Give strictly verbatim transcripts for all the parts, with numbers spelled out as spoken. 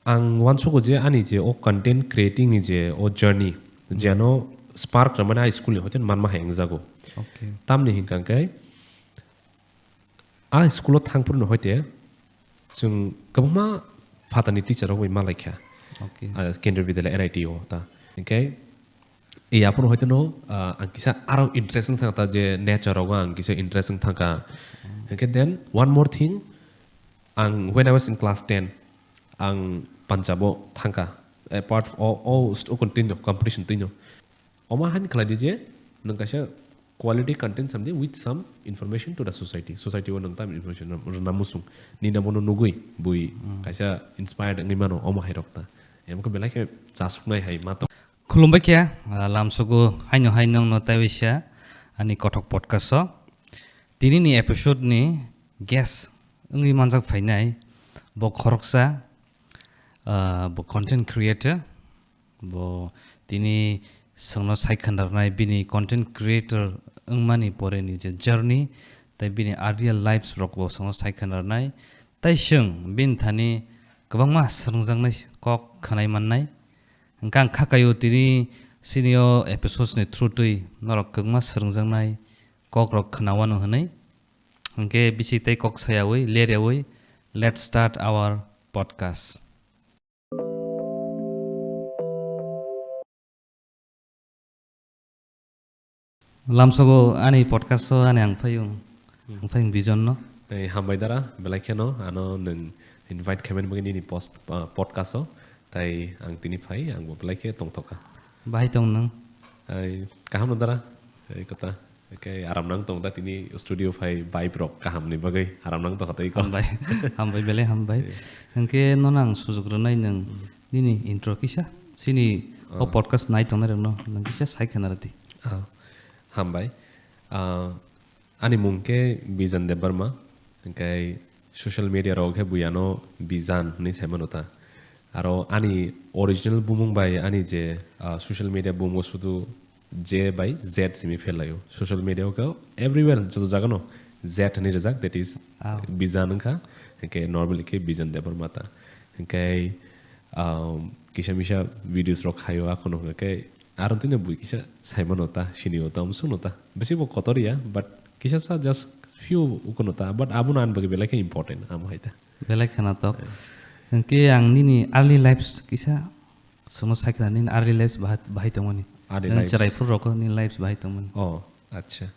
Ang uansugo je ani je o content creating ni je o journey, je ano spark rwmani a school ni hoite manma hai wngjago. Okay. Tamni hinkha khe a school o thangphuru no hoite chwng kwbangma phatani teacher rok bai malaikha. Okay. Ah, Kendriya Vidyalaya N I T o ta. Hinkhe e aphuru hoite no, ah, ang kisa aro interest wng thangkha ta je nature rogo ang kisa interest wng thangkha. Hinkhe then one more thing, ang when I was in class ten, ang Punjab o thangkha. Apart o, o, o continue competition twi no. Omo haino khlai di je nwng kaisa quality content samdi with some information to the society. Society o nwng tam information rwna musung. Nini bono nugwi bui kaisa inspired wngwi mano omo hai rok ta. Emkhe belai khe chasuknai hai ma tong. Khulumbai khe, ah, lamsogo haino hai nongno taiwi sa ani kothok podcast o. Tini ni episode ni guest wngwi manjak phainai bo khoroksa, ah, bo content creator. Bo tini chwngno sai khwnarnai bini content creator wngmani poreni je journey, tei bini earlier lives rokbo chwngno sai khwnarnai. Tei chwng bini thani kwbangma swrwngjaknai kok khwnai mannai. Hwnkhe ang kha kaio tini chini o episodes ni through twi norok kwbangma swrwngjaknai kok rok khwnawano hwnwi. Hwnkhe bisi tei kok sayawi, leryawi, let's start our podcast. Lamsogo ani podcast o ani ang phayung, ang phayung Bijon no. Tei hambai dara, belai kheno ano nwng invite khaimani bagwi nini post, ah, podcast o. Tai ang tini phai, ang bo belai khe tongthokha. Bahai tong nwng? Ai, kaham no dara? Ai, kota. Oke, aram nang tong da tini studio phai vibe rok kaham ni bagwi aram nang tongkha tei ko. Hambai, hambai, belai hambai. Hwnkhe nono ang sujuk rwnai nwng nini intro kisa. Chini o podcast nai tongnai rokno nwng kisa sai khna rwdi. Ah, hambai. Ah, ani mung khe Bijan Debbarma. Hwnkhe social media rok khe bui ano Bijan hwnwi sai mano ta. Aro ani original bumung bai ani je, ah, social media bumung o sudu J bai Z simi phelaio. Social media o khe everywhere joto jaga no Z hwnwi rijak, that is Bijan wngkha. Hwnkhe normally khe Bijan Debbarma ta. Hwnkhe, um, kisa misa videos rok khaio akheno hwnkhe aro tini bui kisa sai mano ta, sini o ta, amsung no ta. Bisi bo kotor ya, but kisa sa just few ukono ta, but abono ani bagwi belai khe important, amo hai ta. Belai khwnatok. Hwnkhe ang nini early lives kisa sono sai khna, nini early lives bahai, bahai tongmani. Early lives. Nwng chwraifru rok nini lives bahai tongmani. Oh, acha.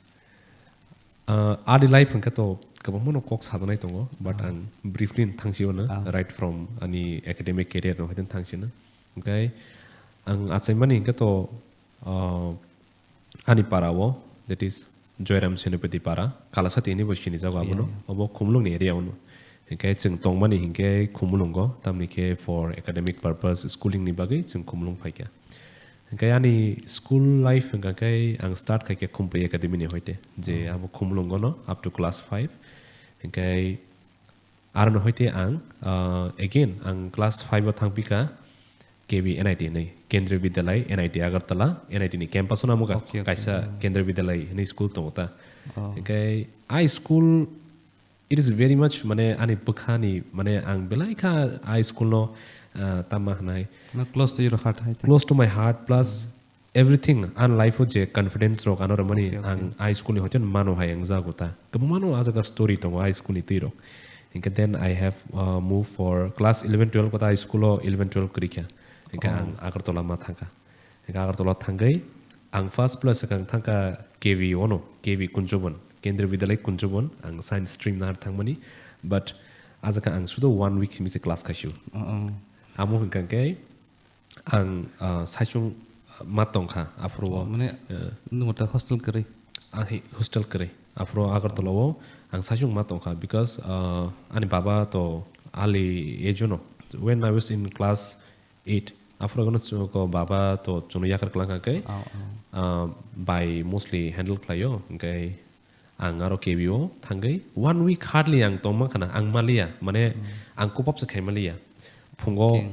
Ah, early life hwnkhe to kwbangma no kok sajaknai tongo, but ang briefly thangsi o na, right from ani academic career no hai thangsi na. Hwnkhe ang achaimani hwnkhe to, ah, ani para o, that is Joyram Senapati para, Kalasati hinwi bo sinijago abono, obo Khumulwng ni area o no. Hwnkhe chwng tongmani hwnkhe Khumulwngo, tamni khe for academic purpose, schooling ni bagwi chwng Khumulwng phaikha. Hwnkhe ani school life hwnkha khe ang start khaikhe Khumpui Academy ni hoite, je abo Khumulwngo no up to class five. Hwnkhe Aro no hoite ang, ah, again, ang class five o thangpikha K V N I T hinwi, Kendriya Vidyalaya N I T Agartala, N I T ni campus o namo ka, kaisa Kendriya Vidyalaya hinwi school tongo ta. Hwnkhe a school, it is very much, mane, ani bwkhani, mane, ang belai kha a school no, ah, tama hwnai. No, close to your heart, hai ta. Close to my heart, plus everything, ani life o je confidence rok ano rwmani ang a school ni hoite mano hai wngjago ta. Kwbangma no a jaga story tongo a school ni twi rok. Hwnkhe then I have, uh, moved for class eleven twelve kota a school o eleven twelve kwrwi kha. Hwnkhe ang Agartala ma thangkha. Hwnkhe Agartala thangwi ang first place swkang thangkha K V o no, K V Kunjubon, Kendriya Vidyalaya Kunjubon, ang science stream nahar thangmani. But a jaga ang sudo one week simi se class khaisio. Amo hwnkha khe Ang, ah, saichung ma tongkha, aphuru o, mane, eh, nwng ta hostel kwrwi? Ah, hi, hostel kwrwi. Aphuru Agartala o ang saichung ma tongkha, because, ah, ani baba to early age o no, when I was in class eight, aphuru no chwng ko baba to chwngno yakar kwlangkha khe, ah, bai mostly handle khlaio, hwnkhe Ang aro K B o thangwi one week hardly ang tongma khana, ang maliya, mane ang kupap se khai maliya. Phungo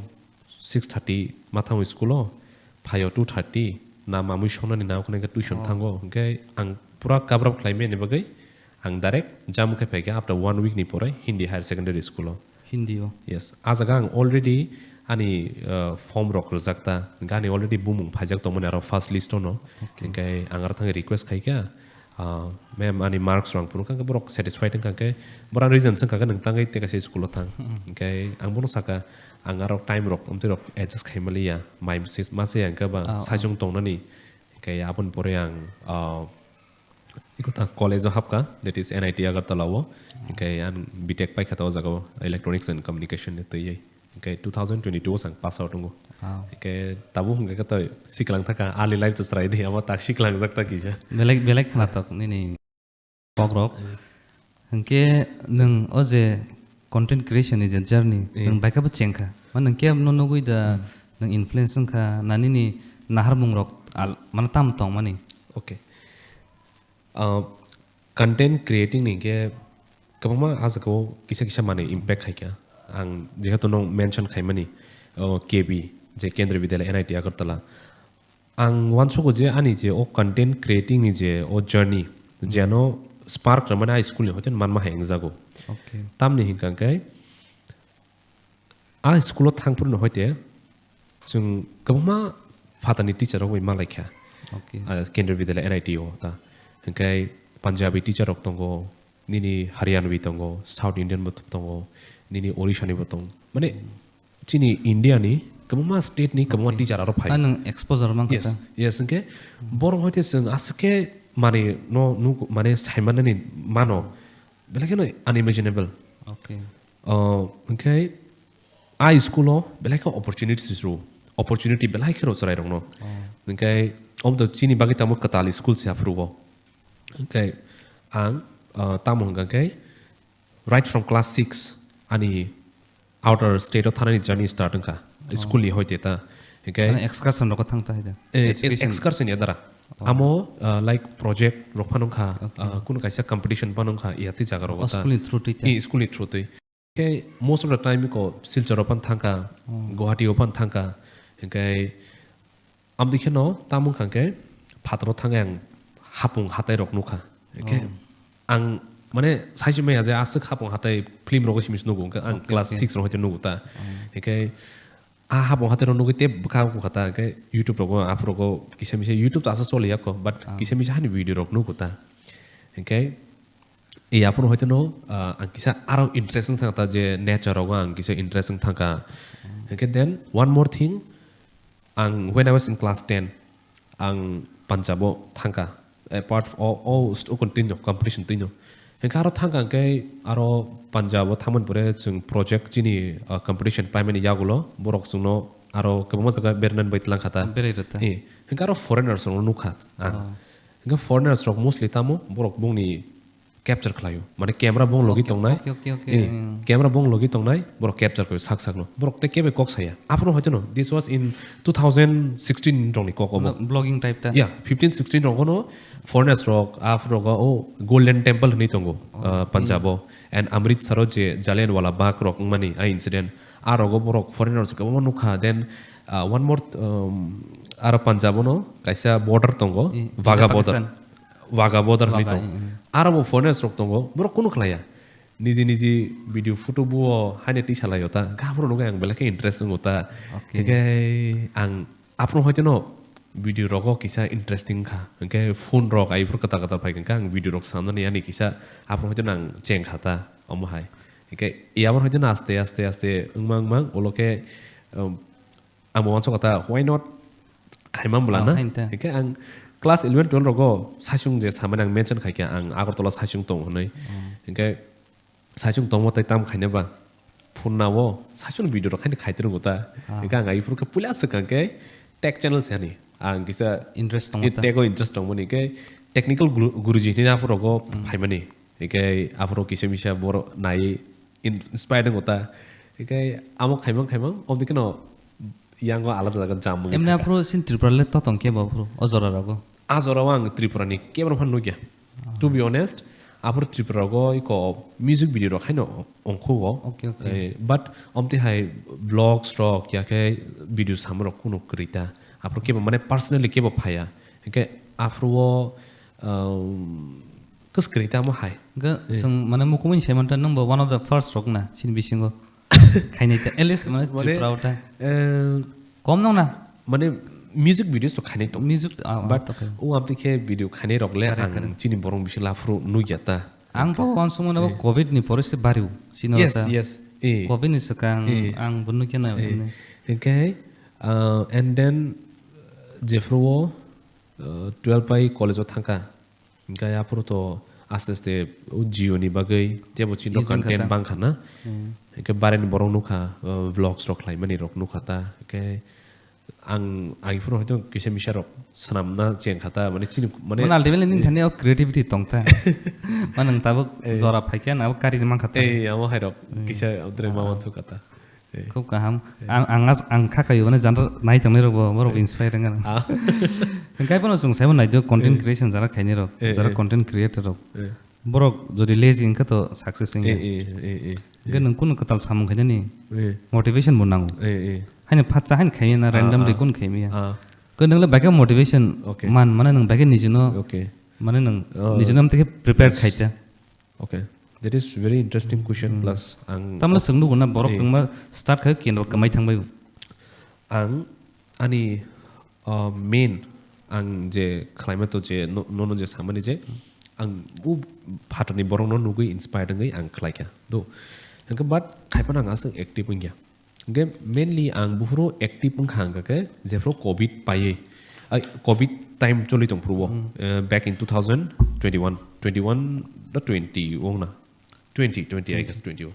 six thirty ma thango school o, phaio two thirty, na mamui songnani na khna tuition thango, hwnkhe ang pura cover up khlai mani bagwi ang direct jamu khai phaikha after one week ni pore Hindi Higher Secondary School o. Hindi o? Yes. A jaga ang already, Ani, uh, form rok rwjak ta, hwnkhe ani already bumung phaijak tongmani aro first list o no. Okay. Hwnkhe ang aro thangwi request khai kha, uh, ma'am, ani marks rok ang phunuk kha, hwnkhe borok satisfied wngkha, hwnkhe borok ang reason swngkha khe, "Nwng tangwi tei kaisa school o thang." Hmm. Hwnkhe ang bono sakha, "Ang aro time rok, amtwi rok adjust khai maliya, mai mase, mase ang khe ba Ah, ah. saichung tongnani." Hwnkhe aboni pore ang, uh, Iko ta college o hapkha, that is N I T Agartala o. Hwnkhe ang B Tech paikha ta o jaga o, Electronics and Communication ni twiwi. Hwnkhe two thousand twenty-two o sang pass out wngo. Wow. Hwnkhe tabuk hwnkhe khe to siklang thaka, early life to chwrai di, amo ta siklangjak ta kisa. Belai, belai khwnatok nini kokrok. Hwnkhe nwng o je content creation ni je journey, Eh. nwng baikha bo chengkha. Ma nwng kebo no nugwi da, Hmm. nwng influence wngkha, na nini naharmung rok al-, mane tamo tongmani? Okay. Ah, content creating ni khe kwbangma ah jagao kisa kisa manwi impact khaikha. Ang jehetu no mention khaimani, oh, K B, je Kendriya Vidyalaya N I T Agartala. Ang uansugo je ani je o content creating ni je o journey, je ano spark rwmani a school ni hoite manma hai wngjago. Okay. Tamni hinkha khe, A school o thang phuru no hoite chwng kwbangma phatarni teacher rok bai malaikha. Okay. Ah, Kendriya Vidyalaya N I T o ta. Hwnkhe Punjabi teacher rok tongo, nini Haryanvi tongo, South Indian bo tongo, nini Orissa ni bo tongo. Mane chini India ni kwbangma state ni kwbangma Okay. teacher aro phai. Ah, nwng exposure mankha Yes, ta? Yes, hwnkhe borok hoite chwng aswk khe mane no nuk-, mane saimanani mano. Belai kheno unimaginable. Okay. Oh, hwnkhe a school o belai khe opportunities rw, opportunity belai khe rw chwrairokno. Oh. Hwnkhe omo to chini bagwi tamo kwtal school se aphuru o. Hwnkhe ang, ah, tamo hwnkha khe right from class six ani outer state o thanani journey start wngkha. Oh. School ni hoite ta. Hwnkhe Mane excursion rok thang ta hai da? Eh, Education. Excursion ya dara. Oh. Amo, ah, like project rok phano wngkha, Okay. ah, kunu kaisa competition phano wngkha, ya tei jaga rogo Oh, ta. School ni through twi ta? Eh, school ni through twi. Khe most of the time ko Silchar o phan thangkha, Hmm. Guwahati o phan thangkha, hwnkhe amtwi kheno tamo wngkha khe phataro thangwi ang hapung hatai rok nukha. Hwnkhe Oh. ang mane saisi maya je aswk hapung hatai film rogo simi se nugo, hwnkhe ang Okay, class okay. six rok hoite nugo ta. Hmm. Hwnkhe a hapung hatai rok nugwi tei bwkha wngkha ta, hwnkhe YouTube rogo, aphuru rogo kisa misa YouTube to aswk choli ya kho, but Ah. kisa misa hani video rok nugo ta. Hwnkhe E, aphuru hoite no, ah, ang kisa aro interest wng thangkha ta je nature rogo ang kisa interest wng thangkha. Hwnkhe then one more thing, ang when I was in class ten, ang Punjab o thangkha. Apart of, o, o, o continue competition twi no. Hwnkhe aro thangkha hwnkhe aro Punjab o thangmani pore chwng project chini, ah, competition paimani yagulo borok chwngno aro kwbangma jaga bernani bai twlang kha ta. Berai rw ta. E, hwnkhe aro foreigners rokno nukha ang. Oh. Hwnkhe foreigners rok mostly tamo borok bongni capture khlaio. Mane camera bong logi Okay, tongnai. Okay, okay, okay. Eh, Hmm. camera bong logi tongnai, borok capture khlaio sak sakno. Borok tei kebo kok saya. Aphuru hoite no, this was in two thousand sixteen rokni kok obo. Vlo-, vlogging type ta? Yeah, fifteen sixteen rogo no foreigners rok, aphuru rogo o Golden Temple hinwi tongo, Oh, uh, Punjab o. Hmm. And Amritsar o je Jallianwala Bagh rok wngmani, a incident. A rogo borok foreigners kwbangma nukha. Then, uh, one more, um, aro Punjab o no kaisa border tongo, Eh, Wagha India border. Pakistan. Wagha border hinwi Wagha, tong. Mm, mm. Aro bo foreigners rok tongo, borok kunu khlaiya. Niji niji video photo buo haine twi salaio ta. Gabro nugwi ang belai khe interest wngo ta. Okay. Hingke ang aphuru hoite no video rogo kisa interesting kha. Hingke phone rok aiphuru kwtal kwtal phai kha ang video rok samnani ani kisa aphuru hoite no ang cheng kha ta omo hai. Hingke yabon hoite no aste aste aste wngma wngma ulo khe, um, Ang bo uansukha ta, why not? Khaimam bwla Oh, na? Hain ta. Hingke ang class eleven twelve rogo saichung je samani ang mention khaikha, ang Agartala saichung tongo hinwi. Oh. Hingke saichung tongmo tei tam khaina ba? Phunna o saichung video rok haino khaitwi rwngo ta. Ah. Hingke ang aiphuru khe puila swkang khe tech channel se hani. Ang kisa Interest tongo ta? Tech o interest tongmani khe technical guru-, guruji hinwi aphuru rogo Hmm. phaimani. Hingke aphuru kisa misa borok naiwi in-, inspired wngo ta. Hingke amo khaimang khaimang, oboni kheno yango alada alada jam wngwi Emni thangkha. Aphuru sin Tripura le to tongkhe bo aphuru, o jora rogo? A jora o ang Tripura ni kebra phano nukya. Ah. To be honest, aphuru Tripura rogo iko music video rok haino ongkhugo. Okay, okay. Eh, but omtwi hai vlogs rok, ya khe video samung rok kunu kwrwi ta. Aphuru kebo mane personally kebo phaiya. Hingke aphuru o, um, Kwswk kwrwi tamo hai. Hwnkhe Eh. Chwng mane mukumui sai manta nwng bo one of the first rok na chini bisingo. Khainai ta, at least mane Mane, Tripura o ta. Eh, Kom nong na? Mane music videos to khainai tong. Music, ah, ah, But okay. O amtwi khe video khainai rok le Correct, ang correct. Chini borong bisi laphuru nugya ta. Ang pa wan sumo na bo Eh. Covid ni pore se bariu. Sino Yes, ta. Yes. Eh. Covid ni swkang Eh. Ang bo nugya na Eh. Hwnwi. Hingkhe, uh, and then jephuru o, uh, twelve pai college o thangkha. Hingkhe aphuru to aste aste o Jio ni bagwi tebo chini Easy content wngkha ta. Bangkha na. Hmm. Hingkhe bareni borok nukha, uh, vlogs rok khlaimani rok nukha ta. Hingkhe ang, ang phuru hoito kisa misa rok swnamna chengkha ta, mane chini, mane Mane ultimately nini Eh. Thani o creativity tong ta. Mane nwng tabuk Eh. Jora phaikhe nwng abo kari mankha ta. Eh, amo hai rok Eh. Kisa amtre Ah. Ma wansuk kha ta. Eh. Khub kaham. Eh. Ang, ang as-, ang kha kayo mane janra nai tongnai rok bo, borok bo Eh. Inspire wngkha. Ah. Hingkhe bono chwng saibo nai do content Eh. Creation jara khainai rok, Eh, jara eh. Content creator rok. Eh. Borok jodi lazy wngkha to success wngya. Eh, eh, eh, eh, Hingkhe eh. Nwng kunu kwtal samung khainani Eh. Motivation bo nango. Eh, eh. Haino phatsa haino khaimya na Ah, randomly ah. Kun khaimya. Ah. Khe nwng le baikhe motivation Okay. Man, mane nwng baikhe nijino Okay. Mane nwng Oh. Nijino amtwi khe prepare Yes. Khaita. Okay. That is very interesting question. Hmm. Plus ang Tamle of- swng nugo na borok Eh. Tongma start khai keno kamai thangbai. Ang ani, uh, main ang je khlaima to je no, nono je samani je ang u phatarni borokno nugwi inspired wngwi ang khlaikha. Do. Hingkhe but khaiphano ang aswk active wngya. Hingkhe mainly ang buphuru active wngkha hingkha khe jephuru covid paiwi, ai, covid time choli tongphuru o, Hmm. Eh, back in two thousand twenty-one, twenty-one da twenty wngna, twenty, twenty, I guess Hmm. Twenty o.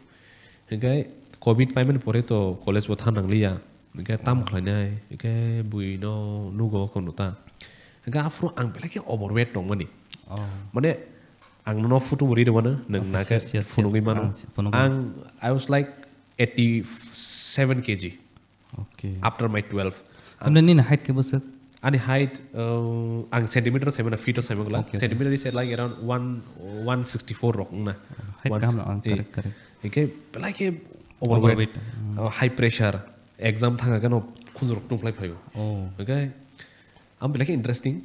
Hingkhe covid paimani pore to college bo thang nangliya, hingkhe tam khlainai, hingkhe buino nugo kono ta. Hingkhe aphuru ang belai khe overweight tongmani. Oh. Mane ang nono photo bo ri rwmano, nwng Okay, nakhe sure, sure, sure. Phunugwi mano. Ang si-, phunugwi. Ang, I was like eighty-seven K G. Okay. After my twelve. Ang Hamle nini height khe bwswk? Ani height, uh, ang centimeter o saimano, feet o saimano gla. Okay, okay. Centimeter is like around one, one sixty-four rok wngna. Height One kaham si-, no, ang eh. Correct, correct. Hingkhe belai khe overweight, Overweight, mm. Uh, high pressure, exam thanga gano khunjurok tungkhlai phaio. Oh. Hingkhe ang belai khe interesting.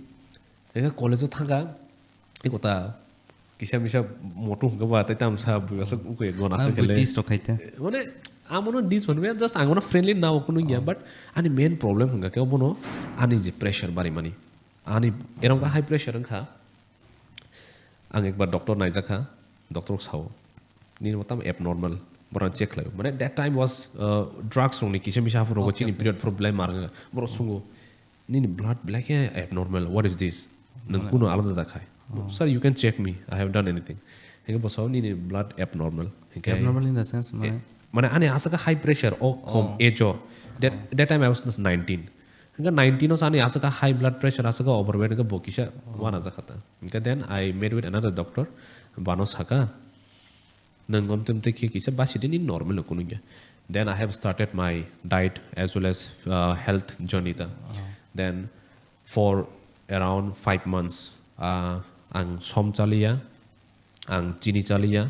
Ega college o thangkha, eko ta kisa misa moto hwnkhe ba, tei tamsa bui aswk ukui gona Ah, khe bui khele. Test rok khai te. Mane, amono dis hwnwi, just ang bono friendly nao kunu ya, Oh. But ani main problem hwnkha khe obono ani je pressure bari mani. Ani erom kha high pressure wngkha. Ang ekbar doctor naijakha, doctor sao, "Nini bo tamo abnormal, borok check khlaio." Mane that time was, uh, drugs rokni kisa misa haphuru rogo Okay, chini okay. Period problem mar wngkha. Borok sungo, "Nini blood belai khe abnormal, what is this? Nwng Mane kuno alada da khai?" Oh. "Sir, you can check me, I have done anything." Hingke bo sao, "Nini blood abnormal." Hingke Abnormal in the sense, eh, mane? Mane ani aswk high pressure, o khom Oh. Age o. That, Oh. That time I was just nineteen. Hingke nineteen o ani aswk high blood pressure, aswk overweight, hingke bo kisa Oh. Wana jakha ta. Hingke then I met with another doctor, bano saka, "Nwng omtwi omtwi khe kisa basi di, nini normal no kunu ya." Then I have started my diet as well as, uh, health journey ta. Oh. Then for around five months, uh, ang som chaliya, ang chini chaliya,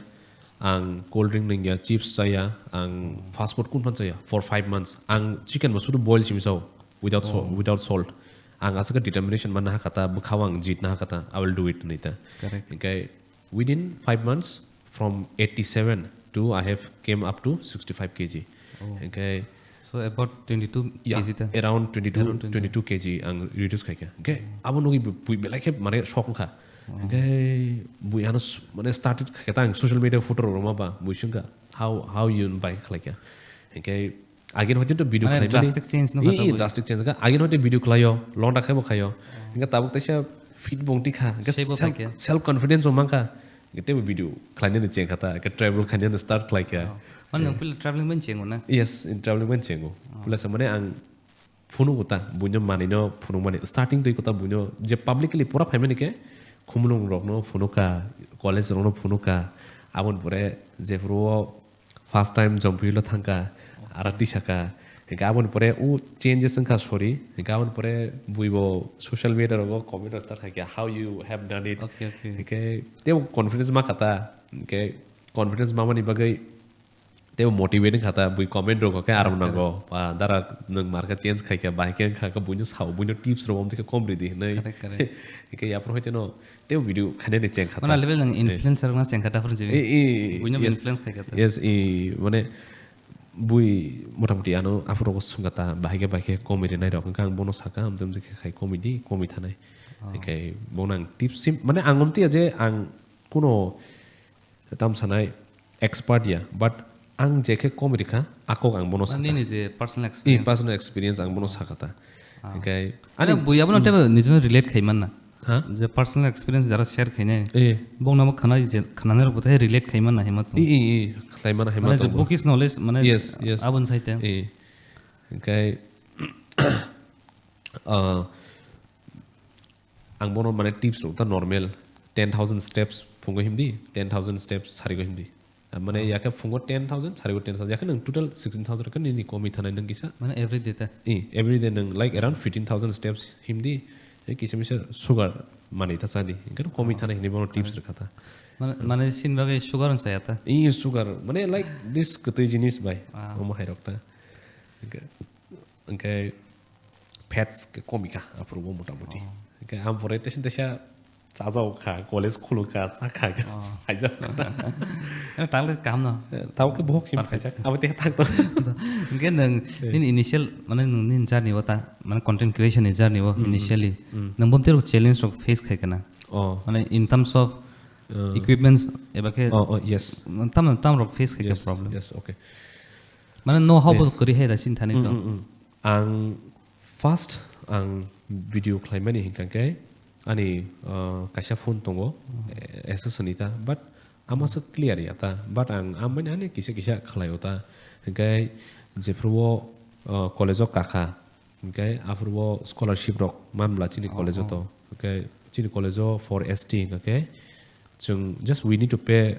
ang cold drink nungya, chips chaya, ang fast food kun phan chaya for five months. Ang chicken bo sudu boil simi sao, without salt, Oh. Without salt. Ang aswk determination manna hakha ta, bwkhao ang jitna hakha ta, "I will do it," hinwi ta. Correct. Hingke within five months, from eighty-seven to I have came up to sixty-five K G. Oh. Hingke So about twenty-two Yeah, K G ta? Around twenty-two, Around twenty. Twenty-two K G ang reduce khaikha. Hingke abo nugwi bui belai khe mane shock wngkha. Oh. Hingke bui ano s-, mane started khaikha ta ang social media photo rok rwma ba bui swngkha, "How, how you bai khlaikha?" Hingke again hoite to video Mane khlaimani. Drastic change nukha ta bui. Drastic change kha. Again hoite video khlaio, londa khaibo khaio. Oh. Hingke tabuk taisa fit bongti kha. Hingke Sebo self, khaikha. Self confidence bo mankha. Hingke teibo video khlainani chengkha ta, hingke travel khlainani start khlaikha. Oh. Mane nwng puila traveling bai chengo na? Yes, in traveling bai chengo. Oh. Puila sa mane ang phunugo ta, buino manino phunukmani. Starting twi kota buino je publicly pura phaimani khe khumulung rokno phunukha, college rokno phunukha. Aboni pore jephuru o first time Jompuilo thangkha, aro tisaka. Hingke aboni pore o changes wngkha, sorry. Hingke aboni pore buibo social media rogo comment rok start khaikha, "How you have done it?" Okay, okay. Hingke teibo confidence ma kha ta. Hingke confidence mamani bagwi teibo motivate wngkha ta, bui comment rok khe aram Correct, nango. Ba, dara nwng marka change khaikha, bahai khe wngkha khe buino sao, buino tips rok omtwi khe kom ridi hinwi. Correct, correct. Hingke yaphuru hoite no teibo video khainani chengkha ta. Mana level nwng Eh. Influencer wngna chengkha ta phuru jibi. Eh, eh, Buino yes. Influence khaikha ta. Yes, eh, mane bui motamoti ano aphuru rogo swngkha ta, bahai khe bahai khe komoi rinai rok, hwnkhe ang bono sakha, amtwi amtwi khe khai komoi di, komoi thanai. Hwnkhe bono ang tips sim, mane ang omtwi ya je ang kuno tam sanai expert ya, but ang je khe komoi rikha, akok ang bono sakha. Nini je personal I experience. Personal experience ang bono sakha ta. Hwnkhe Ani ani bui abono tebo nijino relate khai manna. Ha? Je personal experience jara share khainai. Eh. Bongno bo khana je khananai rok bothai relate khai manna hima tong. I, i, i, khlai mana hai Mane ma je tongo. Bookish knowledge mane Yes, yes. Abon saite. Eh. Hwnkhe, ah, ang bono mane tips rok ta normal ten thousand steps phungo himdi, ten thousand steps sarigo himdi. Ah, mane Oh. yakhe phungo ten thousand, sarigo ten thousand, yakhe nang total sixteen thousand khe nini komoi thanai nang kisa. Mane every day ta. Eh, every day nang like around fifteen thousand steps himdi, eh, kisa misa sugar manwi ta sadi. Hwnkhe komoi Oh. thanai hinwi bono tips Correct. rwkha ta. Mane, mane sin bagwi sugar on saya ta. I sugar, mane like this kwtwi jinis bai. Ah. Omo hai rok ta. Hwnkhe, hwnkhe fats khe komika aphuru bo motamoti. Oh. Hwnkhe ang pore tesa tesa chajao kha, college khulu kha, cha kha, Oh. phaijak kha. Eh, tangle kaham no. Tao khe bohok sim Perfect. phaijak. Abo te thang to. Hwnkhe nang Eh. nini initial, mane nini journey o ta, mane content creation ni journey o Mm, mm, initially. mm. Nang bomtwi rok challenge rok face khai kana. Oh. Mane in terms of Uh, equipments eba khe Oh, oh, yes. Tam, tam rok face khai khe Yes, problem. yes, okay. Mane no how bo Yes. kwrwi hai da chini thani Mm, to. mm, mm. Ang first ang video khlaimani hinkha khe ani, uh, kaisa phone tongo, eh, S S ni ta, but ama se clear ya ta, but ang amani ani kisa kisa khlaio ta, hinkhe jephru o, uh, college o kakha, hinkhe aphuru o scholarship rok manbla chini Oh, college o oh. to, hinkhe chini college o for S T hinkha khe chwng just we need to pay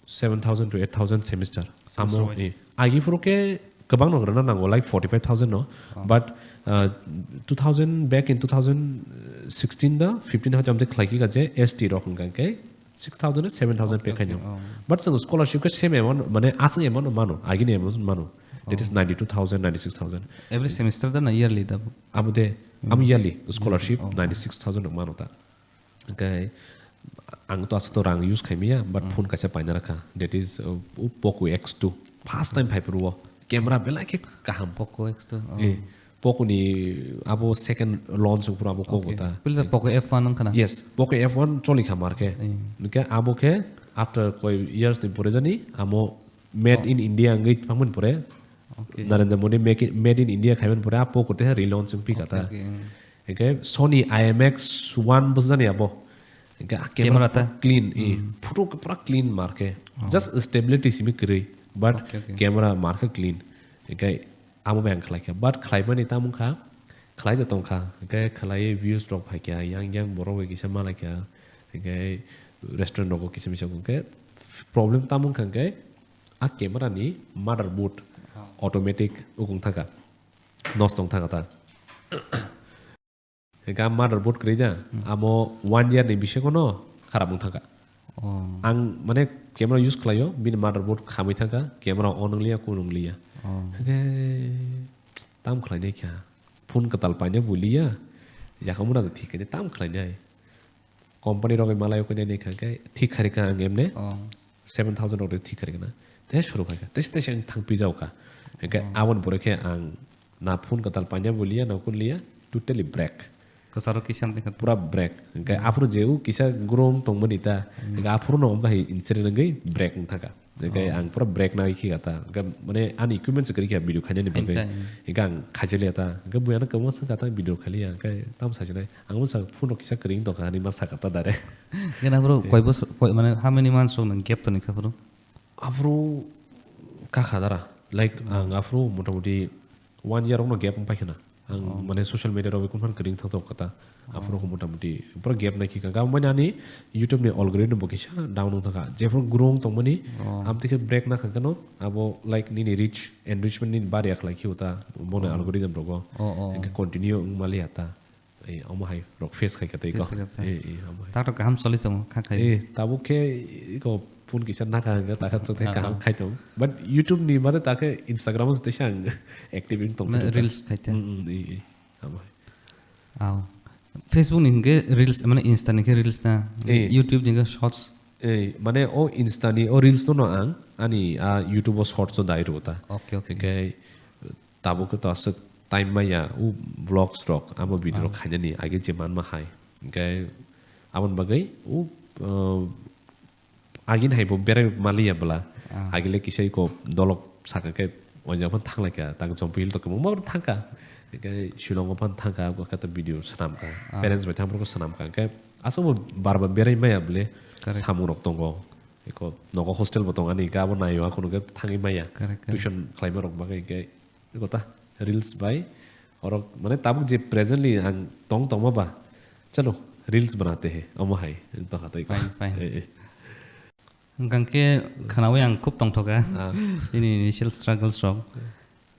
seven thousand to eight thousand semester. Semester Amo, wise. eh, agi phuru khe kwbang no rwna nango, like forty five thousand no. Oh. But, uh, two thousand, back in two thousand sixteen da fifteen ha chamte khlai kha je S T rok hwnkha khe six thousand seven thousand pay Okay, khaino. okay, oh. But chwng scholarship khe same amount, mane aswk amount no mano, agini amount mano. That is Oh. ninety two thousand, ninety six thousand. Every semester da na yearly da? Abo de, abo Mm. yearly scholarship Oh. ninety six thousand rok mano ta. Hwnkhe ang to aswk to rang use khaimaya, but Mm. phone kaisa paina rakha. That is, uh, Poco X two. First time phai phuru o. Camera belai khe kaham. Poco X two, oh. Eh, Poco ni abo second launch phuru abo Poco Okay. ta. Pila Poco F one wngkha na? Yes, Poco F one choli kha mar khe. Eh. Hwnkhe abo khe after koi years ni pore jani amo made Oh. in India wngwi thangmani pore Okay. Narendra Modi make it, made in India khaiman pore a Poco te relaunch wng phi kha Okay, ta. okay, mm. Hwnkhe Sony I M X one bwsajani abo. Hwnkhe a camera Camera ta? pura clean, i, Mm. photo khe pura clean mar khe. Oh. Just stability simi kwrwi, but Okay, okay. camera mar khe clean. Hwnkhe amo bai ang khlai kha. But khlaimani tamo kha, khlai de tong kha. Hwnkhe khlaiwi views rok phai kha, yang yang borok bai kisa malai kha. Hwnkhe restaurant rogo kisa misa hwnkhe problem tamo kha hwnkhe a camera ni motherboard Oh. automatic ukung thaka. Nosto wng thaka ta. Hwnkhe a motherboard kwrwi da, Hmm. amo one year ni bisingo no kharap wng thaka. Oh. Ang mane camera use khlaio, bini motherboard khamwi thangkha, camera on wngliya, kun wngliya. Oh. Hwnkhe tam khlainai kha, phone kwtal paina buliya, yakhwng mwnado thik khe tam khlainai. Company rok bai malai khe nai kha khe thik kharika ang emne Oh. seven thousand rok thik kharika na. Te suru khaika. Te te ang thang pijao kha. Hwnkhe Oh. aboni pore khe ang na phone kwtal paina bo liya, na kun liya, totally break. Kwcharo kisa wngkha. Pura break. Hwnkhe Hmm. aphuru je u kisa grong tongmani ta. Hmm. Hwnkhe aphuru no bahai incident wngwi break wng thaka. Hwnkhe Oh. ang pura break nai khi kha ta. Hwnkhe mane ani equipment se kwrwi kha video khainani bagwi. Hwnkhe. Hwnkhe ang khaijaliya ta. Hwnkhe buiano kwbangma swngkha ta video khailiya. Hwnkhe tamo sajinai. Ang bwsa phone rok kisa kwrwi wng tongkha hinwi ma sakha ta direct. Hwnkhe aphuru Eh. koi bosor, koi, mane how many months rok nang gap toni kha phuru? Aphuru kakha dara. Like, Hmm. ang aphuru motamoti one year rokno gap wng paikha na. Ang Oh. mane social media rok bai kunu phano kwrwi wng thangjago kha ta. Oh. Aphuru khe motamoti pura gap nai khe ka. Gabamani ani YouTube ni algorithm bo kisa down wng thangkha. Jephuru growing tongmani, Oh. amtwi khe break na kha kano, abo like nini reach, enrichment nini bari ya khlai khe ta, bono Oh. algorithm rogo. Oh, oh. Hwnkhe continue wng maliya ta. Ei, omo hai rok face khai kha tei ko. Face khai kha. Ei, ei, omo hai. Tato kaham choli tongo, kha khai. Ei, tabuk khe iko phone kisa nakha hwnkhe takha chwng tei Ah, kaham ah. khai tongo. But YouTube ni mane takhe Instagram o se teisa ang active wng tong Ma, phuru ta. Reels khai te. Mm, mm, ei, ei, omo hai. Aw. Facebook ni hwnkhe reels, mane Insta ni khe reels na, Eh. YouTube ni hwnkhe shorts. Ei, mane o Insta ni o reels no, no ang ani a YouTube o shorts o dai rw ta. Okay, okay. Hingke tabuk to aswk time maya u vlogs rok, amo video rok khainani age je manma hai. Hingke aboni bagwi u, uh, agini hai bo berai maliya bwla. Ah. Agile kisa iko dolok saka khe o jaga phan thanglaikha, tang Jompu Hill to kwbangma thangkha. Hingke Shillong o phan thangkha, abo khe to video swnamkha. Ah. Parents bai thang phuru swnamkha. Hingke aswk bo bar bar berai maya bwle. Correct. Samung rok tongo. Eko nogo hostel bo tong ani, hingke abo naio, ako nungke thangwi maya. Correct, correct. Tuition khlaima rok bagwi hingke eko ta reels bai orok mane tabuk je presently ang tong tongma ba, chalo reels banate he, omo hai tongkha tei. Fine, fine. Eh, eh. Hingke khanawi ang khub tongthoka. Ah. Ini initial struggles rok.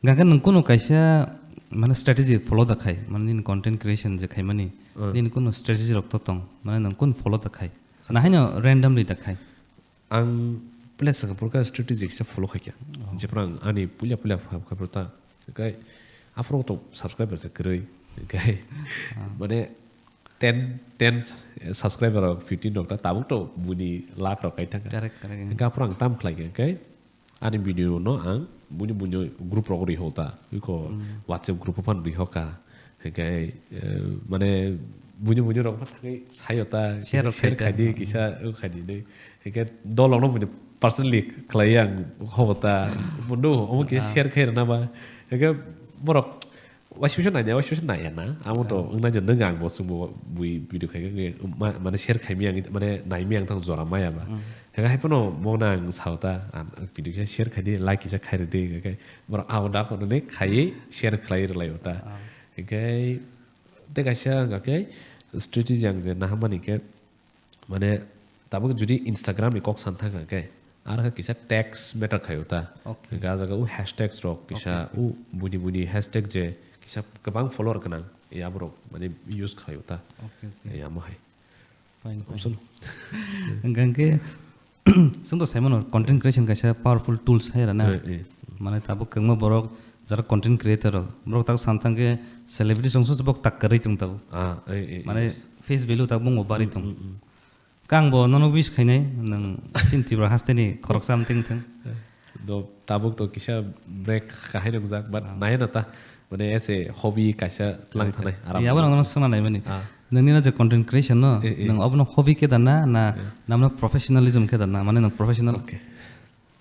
Hingke nwng kunu kaisa mane strategy follow da khai, mane nini content creation je khaimani, Hmm. nini kunu strategy rok to tong, mane nwng kunu follow da khai. Asa. Nahaino randomly da khai. Ang place ka purka strategy kisa follow khaikya. Oh. Jephru ang ani puila puila phab kha purta, kai aphuru to subscriber se kwrwi, kai Ah. mane ten, ten subscriber rok, fifteen rok ta tabuk to buni lakh rok kai thangka. Correct, correct. Hingke aphuru ang tam khlaikha, kai ani video no ang buni buni group rok ri hota. Iko Hmm. WhatsApp group phan ri hoka. Hingke, eh, mane buni buni rok phan thangwi sayo ta, Share kisa rok share khai ta. khai di, kisa u khai di dei. Hingke dolok no buni personally khlai ang hobo ta. Bundo omo kisa Ah. share khai rwna ba. Hingke borok waisa waisa nai, waisa waisa nai ya na. Amo to Ah. wngna nang ang bo sungbo bui video khai khe ma-, mane share khai mi ang, mane nai mi ang tang jora maya ba. Hmm. Hingke hai phano mo nang sao ta, ang video kisa share khai di, like kisa khai rw di, hingke borok abo da kono ni khai share khlai rwlai o ta. Ah. Hingke tei kaisa hingka khe strategy ang je nahamani khe, mane tabuk jodi Instagram ni kok san thang khe, ar khe kisa tags matter khaio ta. Okay. Hingke ah jaga o hashtags rok kisa Okay, okay. o buni buni hashtag je kisa kwbang follower gwnang, ya borok mane use khaio ta. Okay, okay. Ya mo hai. Fine, fine. Option. Hingke Chwng to sai mano, content creation kaisa powerful tools hai rana. Eh, eh. Mane tabuk kwbangma borok jara content creator rok, borok tak san thang khe celebrity chwng se bok tak kwrwi tong tabuk. Ah, eh, eh, Mane yes. face value tabuk bo bari Mm, tong. mm, mm. Kang bo nono wish khainai, nwng chini Tripura haste ni khoroksa amtwng thung. Do tabuk to kisa break kahai nungjak, but Ah. nai na ta, mane as a hobby kaisa tlang Right, thanai, right. aram. Yabo nang nono swngna nai mani. Ah. Nangni no je content creation no, Eh, eh. nang obono hobby khe dana, na Eh. namno professionalism khe dana, mane nang professional. Okay.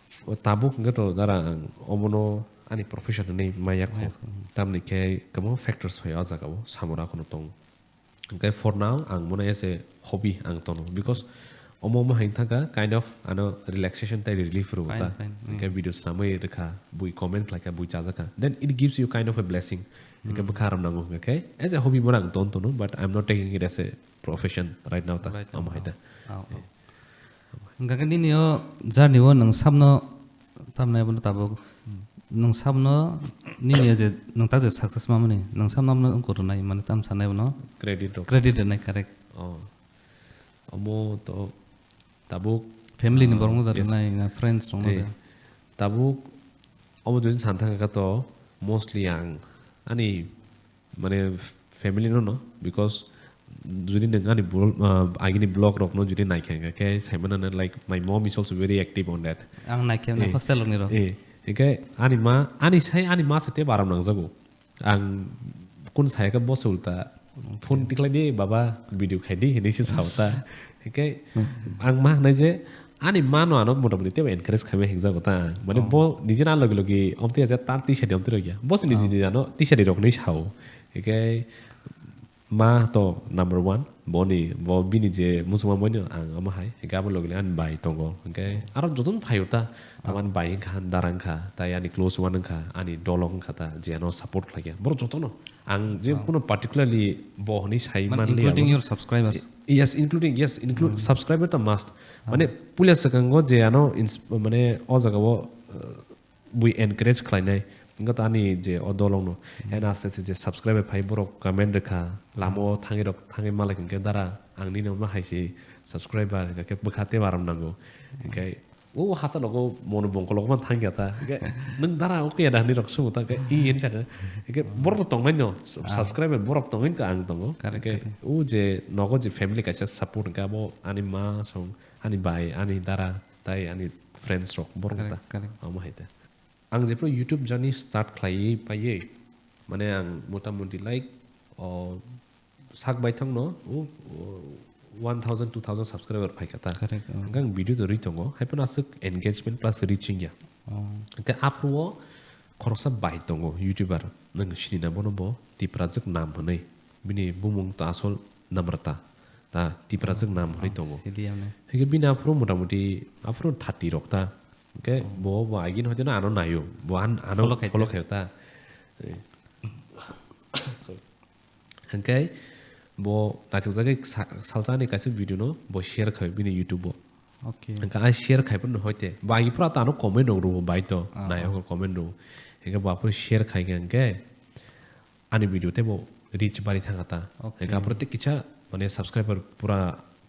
F-, tabuk hwnkhe to dara ang omono ani profession hinwi maya kho. Maya kho. Tamni khe kwbangma factors phaio ah jagao, samura kheno tong. Hwnkhe for now ang mono as a hobby ang tono, because omo wngma hai thangkha kind of ano relaxation tei relief rw Fine, ta. fine. Hwnkhe Mm. video swnamwi rwkha, bui comment khlaikha, bui chajakha. Then it gives you kind of a blessing. Hwnkhe Mm. bwkha ram nango hwnkhe as a hobby bono ang ton tono, but I'm not taking it as a profession right now ta. Right now, Omo hai ta. oh, oh. Eh. Hwnkhe nini o journey o nwng samno tamnai bono tabuk Hmm. nwng samno nini o je nwng tak je success mamani nwng samno amno wngkor rwnai mane tam sanai bono Credit rok. credit rwnai correct. Oh. Omo to tabuk, Family ni ah, borokno da yes. rwnai na friends rokno Eh, da. Tabuk omo jodi san thangkha to mostly ang ani mane family no no, because jodi nwng ani bol-, ah, agini vlog rokno jodi naikha hwnkha khe saimano no, like, my mom is also very active on that. Ang naikhe Eh, hostel rokni rok. Eh, hwnkhe ani ma, ani sai ani ma se tei baram nangjago. Ang kun saya khe bo se ulta phone tikhlai di, "Baba, video khai di," hinwi se sao ta. Hwnkhe ang ma hwnai je ani ma no ano mota moti teibo encourage khaima hingjago ta. Mane Oh. bo nijeni logi logi omtwi aja ta tisani omtwi rokya. Bo se niji Oh. niji ano tisani roknwi sao. Hwnkhe ma to number one, boni, bo bini je muchungma boino ang omo hai, hwnkhe abo logi logi ani bai tongo. Hwnkhe aro jotono phaio ta, tamani bai wngkha, dara wngkha, tai ani close one wngkha, ani dolok wngkha ta, je ano support khlaikha. Borok jotono. Ang je Oh. kuno particularly bo hwnwi sai Mane manliya including abo. your subscribers. Yes, including, yes, include Hmm. subscriber ta must. Ah. Mane puila swkango je ano ins-, mane o jagao, uh, bui encourage khlainai. Wngkha to ani je o dolokno. Hmm. Eno aste aste je subscriber phai borok comment rwkha, lama o thangwi rok, thangwi malai hwnkhe dara ang nini omo hai se subscriber hwnkha khe bwkha tei baram nango. Hwnkhe O hasa nogo mono bongkolok man thangya ta. Hingke nwng dara o kaya da hinwi rok sumo ta, hingke i hin saka. Hingke borok no tongnai no, sub-, Ah. subscriber borok tongwi ta ang tongo. Correct, Hingke correct. o je nogo je family kaisa support hingke abo ani ma song, ani bai, ani dara, tai ani friends rok borok ta. Correct, correct. Amo hai ta. Ang jephru YouTube journey start khlaiwi paiwi, mane ang motamoti like, o, sak baithangno, o, o, one thousand, two thousand subscriber phaikha ta. Correct, oh. Hingke ang video to rwi tongo, haiphano aswk engagement plus reaching ya. Oh. Hingke aphuru o khoroksa bai tongo, YouTuber, nwng sinina bono bo Tiprajwk Nam hwnwi. Bini bumung to asol Namrata. Ta Tiprajwk Nam hwnwi Oh, tongo. sili ano. Hingke bini aphuru motamoti aphuru thirty rok ta. Hingke Oh. bo, bo agin hoiteno ano naio. Bo an-, ano Follow khai follow ta. khai ta. Eh. Sorry. Hingke bo naithokjagwi sa-, salsa ani kaisa video no bo share khai bini YouTube o. Okay. Hingke a share khai phano hoite. Bo agi phuru ta ano comment rok rwo bai to. Ah, Nai ah. hokor comment rwo. Hingke bo aphuru share khai khe hingke ani video tei bo reach bari thangkha ta. Okay. Hingke aphuru tei kisa mane subscriber pura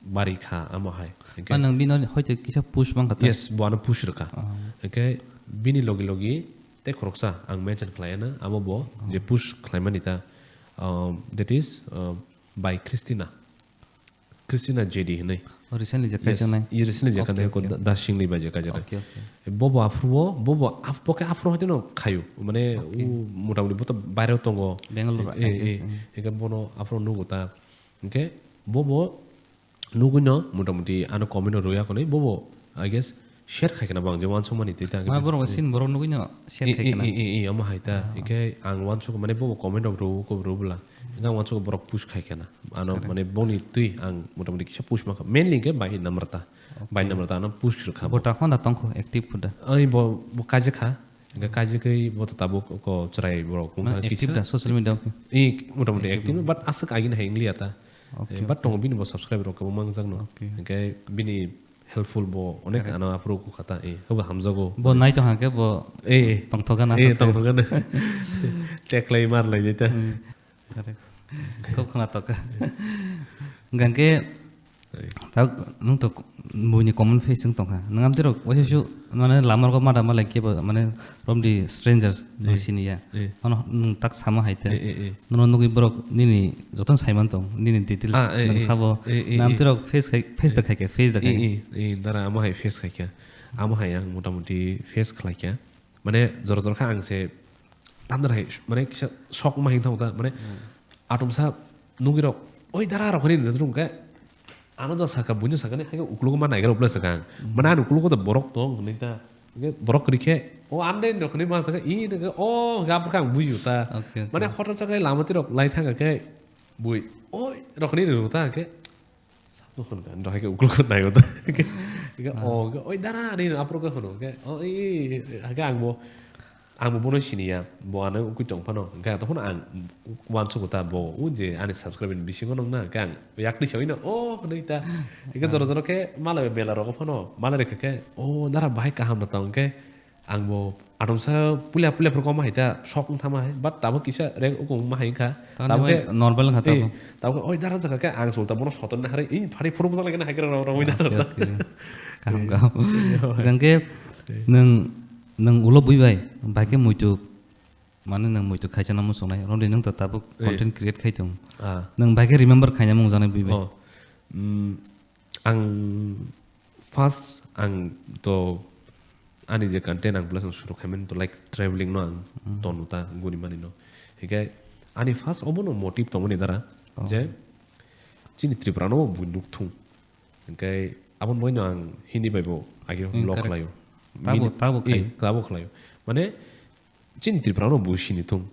bari kha amo hai. Hingke Ma nang bino hoite kisa push mang kha ta? Yes, bo ano push rwkha. Ah. Hingke bini logi logi tei khoroksa ang mention khlaiyana, abo bo Ah. je push khlaimani ta, um, that is, um, by Christina. Christina J D hinwi. Oh, recently je Yes, kaijaknai? ye recently je Okay, kaijaknai, okay. Da-, Dasingli bai je kaijaknai. Okay, okay. Bobo aphuru, bobo af-, bo khe aphuru hoiteno khayo. Mane Okay. u motamoti bo to baireo tongo. Bangalore, Eh, I guess, eh, mm. hingke bono aphuru nugo ta. Hingke bobo nugwino motamoti ano comment o rwya konwi. Bobo, I guess, share khai kheno bo ang je uansukmani twi ta Ma hingke. borok Eh. sin borok nugwino share Eh, khai eh, kheno. eh, eh, eh, omo hai ta. Ah. Hingke ang uansuk mane bobo comment rok rw ko rw bwla. Hingke ang uansuk borok push khai kheno. Ano Correct. mane boni twi ang motamoti kisa push ma kha. Mainly hingke bai Namrata. Bai Okay. Namrata ano push rw kha bo. Bo ta khon da tongkho active kho da? Ai bo, bo kaijak kha. Hingke kaijak khe bo to tabuk ko chwrai borok wng Mane kha active kisa. da social media o khe? Eh, motamoti Active active, da. but aswk agini hai wng liya ta. Okay, Eh, but okay. tongo bini bo subscriber rok kwbangma wngjakno. Okay. Hingke bini helpful bo onek Correct. ano aphuru kukha ta, eh, habo hamjago. Bo nai tong hake bo Eh, eh. tongthok gana Eh, aswk tongthok gana. Teklai mar lai ta. Hmm. Correct. Kok khna toka. Gangke Eh. ta nung to buini common face wng tongkha. Nang amtwi rok waisa su mane lamar ko mada malai ke bo mane romdi strangers Eh. bo sini ya. Eh. Ano nung tak sama hai te. Eh, eh, eh. Nono nugwi borok nini jotono saiman tong, nini details Ah, eh, nang eh. sabo. Eh, eh, Nam eh. tirok face khai, face da Eh. khai khe, face da Eh, khai. eh, eh, dara amo hai face khai khe. Amo hai ang motamoti face khlai khe. Mane jora jora khe ang se tamdar hai, mane kisa sok ma hing thang ta, mane Hmm. atomsa nugwi rok, "Oi dara rok," hwnwi nang rung khe. Ano ja saka, buino saka ni, hai ukulugo ma naigra ukuluk saka ang. Hmm. Mane ani ukulugo to borok tong hwnwi ta. Hingke borok kwrwi khe, "O, ang de," hinwi rok hwnwi ma saka, "I," hwnwi khe, "O," hingke aphuru khe ang buji ta. Okay, okay. Mane hotel chakrai lama tirok lai thang khe, bui, "Oi," rok hwnwi rw ta khe, sabo hwn kha, hingke ukulugo naigo ta. Hingke, hingke, Ah. "O," hingke, "Oi, dara," hinwi aphuru khe hwno khe, "O, i, i," hingke ang bo, Ang bo bono sini ya, bo ano ugwi tong phano, hingke tong phano ang uansukgo ta bo, o je ani subscribe ni bisingo nong na, hingke ang yakni sawi no, "Oh," hwnwi ta. Hingke jora jora khe malai mela rogo phano, malai rikha khe, "Oh, dara bahai kaham no tong," hingke ang bo atomsa puila puila phuru koma hai ta, sok wng thama hai, but tabuk kisa rank ukung ma hai wngkha. Tamo Tabuk khe, normal wngkha eh, tabuk. tabuk khe, "Oi, dara jaka khe ang sulta bono soton na hari, i phari phuru bujak lai khe na hai khe rw-, rw-, rwmwi na Okay, rw ta." okay. Kaham, kaham. Eh, Hingke Eh. nwng Nwng ulo bui bai, bai khe muitu, mane nwng muitu khaisa no muchungnai, romdi nwng to tabuk Eh. content create khai tong. Ah. Nwng bai khe remember khaina mungjaknai bui bai. Oh. Mm, ang first ang to ani je content ang plus ang suru khaimani to like traveling no ang Mm. tonu ta guni mani no. Hingke ani first obono motive tongmani dara Oh. je chini Tripura no bo bui nuk thung. Hingke aboni bagwino ang Hindi bai bo age Hmm, vlog correct. khlaio. Tabo, Bini, tabo eh, khai. tabo khlaio. Mane, chini Tripura no bui sini thung,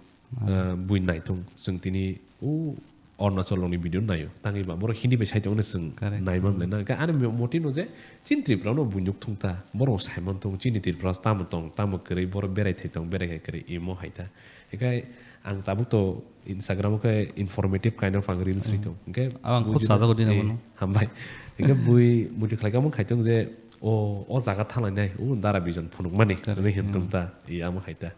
Ah. eh, bui nai thung. Chwng tini o Arunachal rokni video naio. Tangwi ba, borok Hindi bai sai tongno chwng Correct. nai man Hmm. le na. Hingke ani mo-, moti no je, chini Tripura no bui nuk thung ta. Borok sai man thung, chini Tripura tamo tong, tamo kwrwi, borok berai thai tong, berai khai kwrwi, imo hai ta. Hingke ang tabuk to Instagram o khe informative kind of ang reels Hmm. ri tong. Hingke Ang bui khub jodi sajagwi di eh, nangmano. Hambai. Hingke bui, bui khlai kamo khai tong je, o, o jaga thanglainai, o dara bijon phunukmani, Correct. hwnwi hwn Hmm. tong ta, i amo hai ta.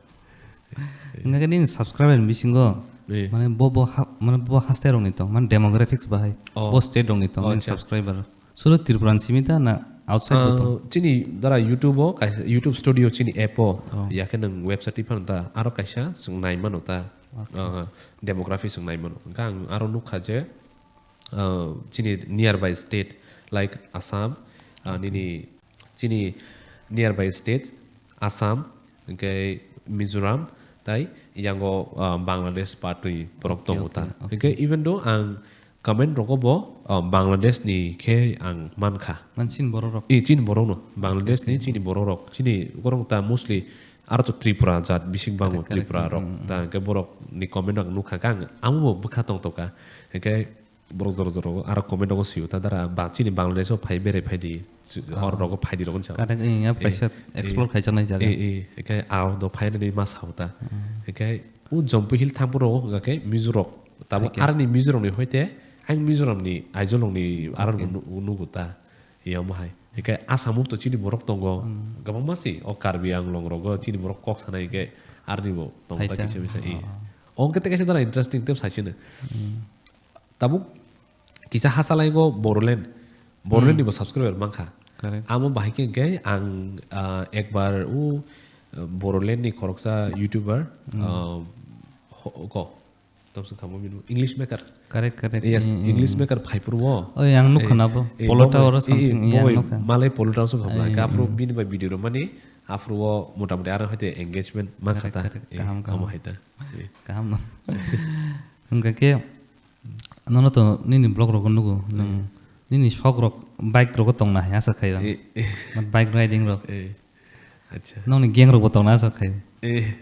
Hingke nini subscriber ni bisingo, Eh. mane bo, bo ha-, mane bo haste rokni tong, mane demographics bahai, Oh. bo state rokni tong, Oh, nini acha. subscriber. Solo Tripura ni simi ta na Outside bo tong? Ah, chini dara YouTube o kaisa, YouTube Studio chini app o, oh, ya khe nwng website twi phano ta, aro kaisa chwng nai mano ta, ah, demography chwng nai mano. Hwnkhe ang aro nukha je, ah, chini nearby state like Assam, ah, nini chini nearby states Assam, hwnkhe Mizoram, tai yango, ah, Bangladesh patwi borok tongo ta. Okay, okay. Hwnkhe even though ang comment rogo bo, ah, Bangladesh ni khe ang mankha. Mane chini borok rok? Eh, chini borok no. Bangladesh ni chini borok rok. Chini borok ta mostly aro to Tripura jat bising bango, correct, correct. Tripura rok. Hmm, hmm, hmm. Ta hwnkhe borok ni comment ang nukha khe ang amo bo bwkha tong tongkha. Hwnkhe borok jora jora aro comment rogo sio ta dara ba chini Bangladesh o phai berai phai di. Hor rogo phai di rogo sa. Correct, eh, ya paisa explore khaijaknai jaga. Eh, eh, hwnkhe ao do phai nani ma sao ta. Hmm. Hwnkhe o Jompu Hill thang phuru hwnkha khe Mizo rok. Tamo aroni Mizo rok ni hoite ang Mizoram ni Aizawl rok ni aro bo nu-, nugo ta. Iya omo hai. Hwnkhe Assam o to chini borok tongo. Hmm. Kwbangma si o Karbi Anglong rogo chini borok kok sanai hwnkhe aroni bo tongo ta kisa misa. Oh, oh. Ongkhe te kaisa dara interesting tei saisino. Hmm. Tabuk kisa hachalaingo Bodoland. Bodoland ni bo subscriber mankha. Correct. Amo bahai khe hwnkhe ang, ah, ekbar o, ah, Bodoland ni khoroksa YouTuber, ah, ho-, ko, tamo se kamo bini English Maker. Correct, correct. Yes, English Maker phai phuru o. Oi, ang nukha na bo. Eh, eh, Polota bo oro something, eh, eh, ang nukha. Malai Polota oro something. Eh, eh. Aphuru bini bai video rwmani, aphuru o motamoti aro hoite engagement mankha ta. Correct, correct. Eh, kaham, kaham. Amo hai ta. Eh. Kaham no. Hwnkha khe, nono to nini vlog rogo nugo, nwng nini sok rok, bike rogo tongna hai asa khai bang. Eh, eh. Mat bike riding rok. Eh, acha. Nokni gang rokbo tongna asa khai. Eh,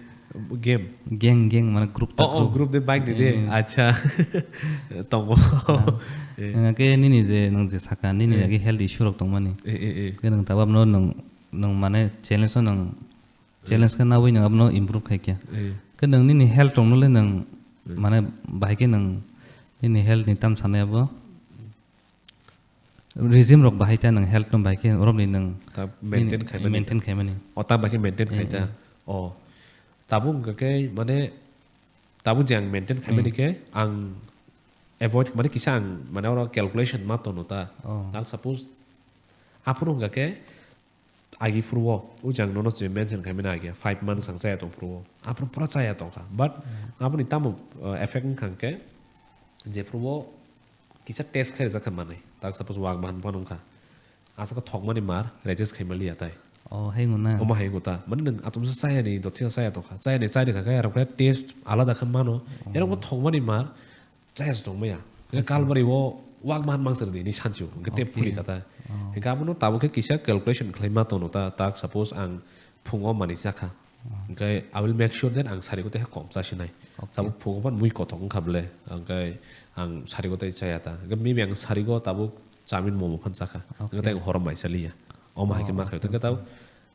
game? Gang, gang, mane group ta. Oh, oh, group de bike de de. Eh, eh. Acha. Tongo. Ah. Eh. Nwng khe nini je, nwng je saka, nini age health issue rok tongmani. Eh, eh, eh. Khe nwng tabuk no nwng, nwng mane challenge o nwng Challenge khe nawi nwng abono improve khai khe. Eh. Khe nwng nini health rokno le nwng mane bahai khe nwng nini health ni tam sanai abo regime rok bahai ta nwng health no bahai khe orok ni nwng ta maintain nini khaimani. Maintain khaimani. O ta bahai khe maintain khai ta. Eh, eh. O tabuk hwnkha khe mane tabuk je ang maintain khaimani khe ang avoid mane kisa ang mane oro calculation ma tono ta. Oh. Ang suppose aphuru hwnkha khe agi phuru o, o jang nono je mention khaimani agi five months ang chaya tong phuru o. Aphuru pura chaya tongkha. But aboni tamo, uh, effect wngkha hwnkhe, je phuru o kisa test khai rijak kha manwi. Tak suppose wak bahan phano wngkha. Aswk thokmani mar, register khaima liya tai. Oh, hai wngna. Omo hai wngkha ta. Mani nwng atomsa chaya ni, dothiya chaya tongkha. Chaya ni chai rikha khe, arokhe test alada khe mano. Oh. Erokbo thokmani mar, Chaya se tongmaya. Hwnkhe kalbari o wak mahan mangsa rwdi ni sanchi o. Hwnkhe tei phuli kha ta. Hwnkhe abono tabuk khe kisa calculation khlai ma tono ta, tak suppose ang phungo manwi cha kha. Hwnkhe I will make sure that ang sari kotwi khe kom cha sinai. Tabuk phungo phan mui kothok wngkha bwle. Hwnkhe ang sari kotwi chaya ta. Hwnkhe maybe ang sari go tabuk chamin momo phan cha kha. Hwnkhe tei ang horo mai cha liya. Omo hai khe ma khaio. Hwnkhe tabuk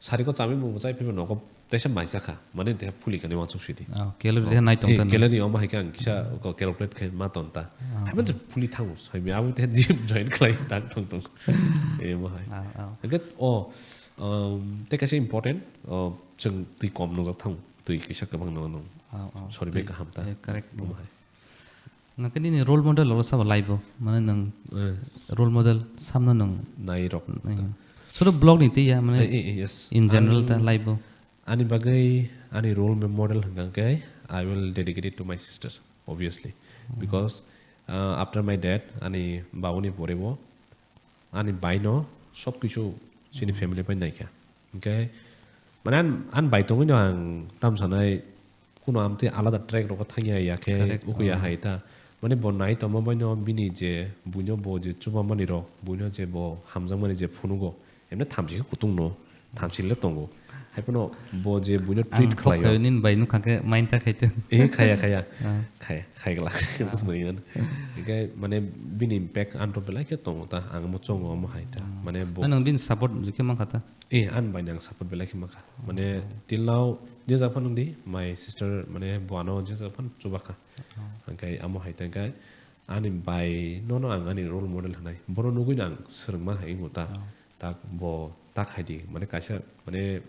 Sari ko chami mung chai phima nogo teisa maisa kha, mane te phuli kani wansuk sidi. Oh, calorie de nai tong ta. Calorie omo hai khe ang kisa ko calculate khai ma ton ta. Hai man phuli thangu, hai mi abo te gym join khlai tak tong tong. E mo hai. Hingke o, um, te kaisa important, uh, chwng twi kom nungjak thangu, twi kisa kwbang nung nung. Sorry be kaham ta. Correct. Omo hai. Nangkhe nini role model oro sabo life o? Mane nwng role model samno nwng nai rok. Solo blog ni tei ya, mane in general ta life o. Ani bagwi ani role model hwnkha khe I will dedicate it to my sister, obviously. Because, uh, after my dad, ani babuni pore bo ani bai no sob kichu chini family bai naikha. Hingke mane an, an bai tongwi no ang tam sanai kuno amtwi alada track rogo thangya ya khe uku ya hai ta. Mane bo nai tongma bai no bini je buino bo je chuba mani rok, buino je bo hamjak mani je phunugo, emne thamchi khe kutung no, thamchi le tongo. Hai phano bo je buino treat khlaio. Nini bai nukha khe mind ta khai te. Eh, khaya, khaya. Khaya, khai gla. Bus mani ano. Hingke mane bini impact anto belai khe tongo ta, ang mo chongo omo hai ta. Mane bo. Nang bini support jikhe mankha ta? Eh, an bai nang support belai khe mankha. Mane till now je jak phano di, my sister mane bo ano je jak phano chuba kha. Hingke amo hai ta hingke ani bai no no ang ani role model hwnai. Bono nugui no ang swrwngma hai wngkha ta. Tak bo ta khai di, mane kaisa, mane,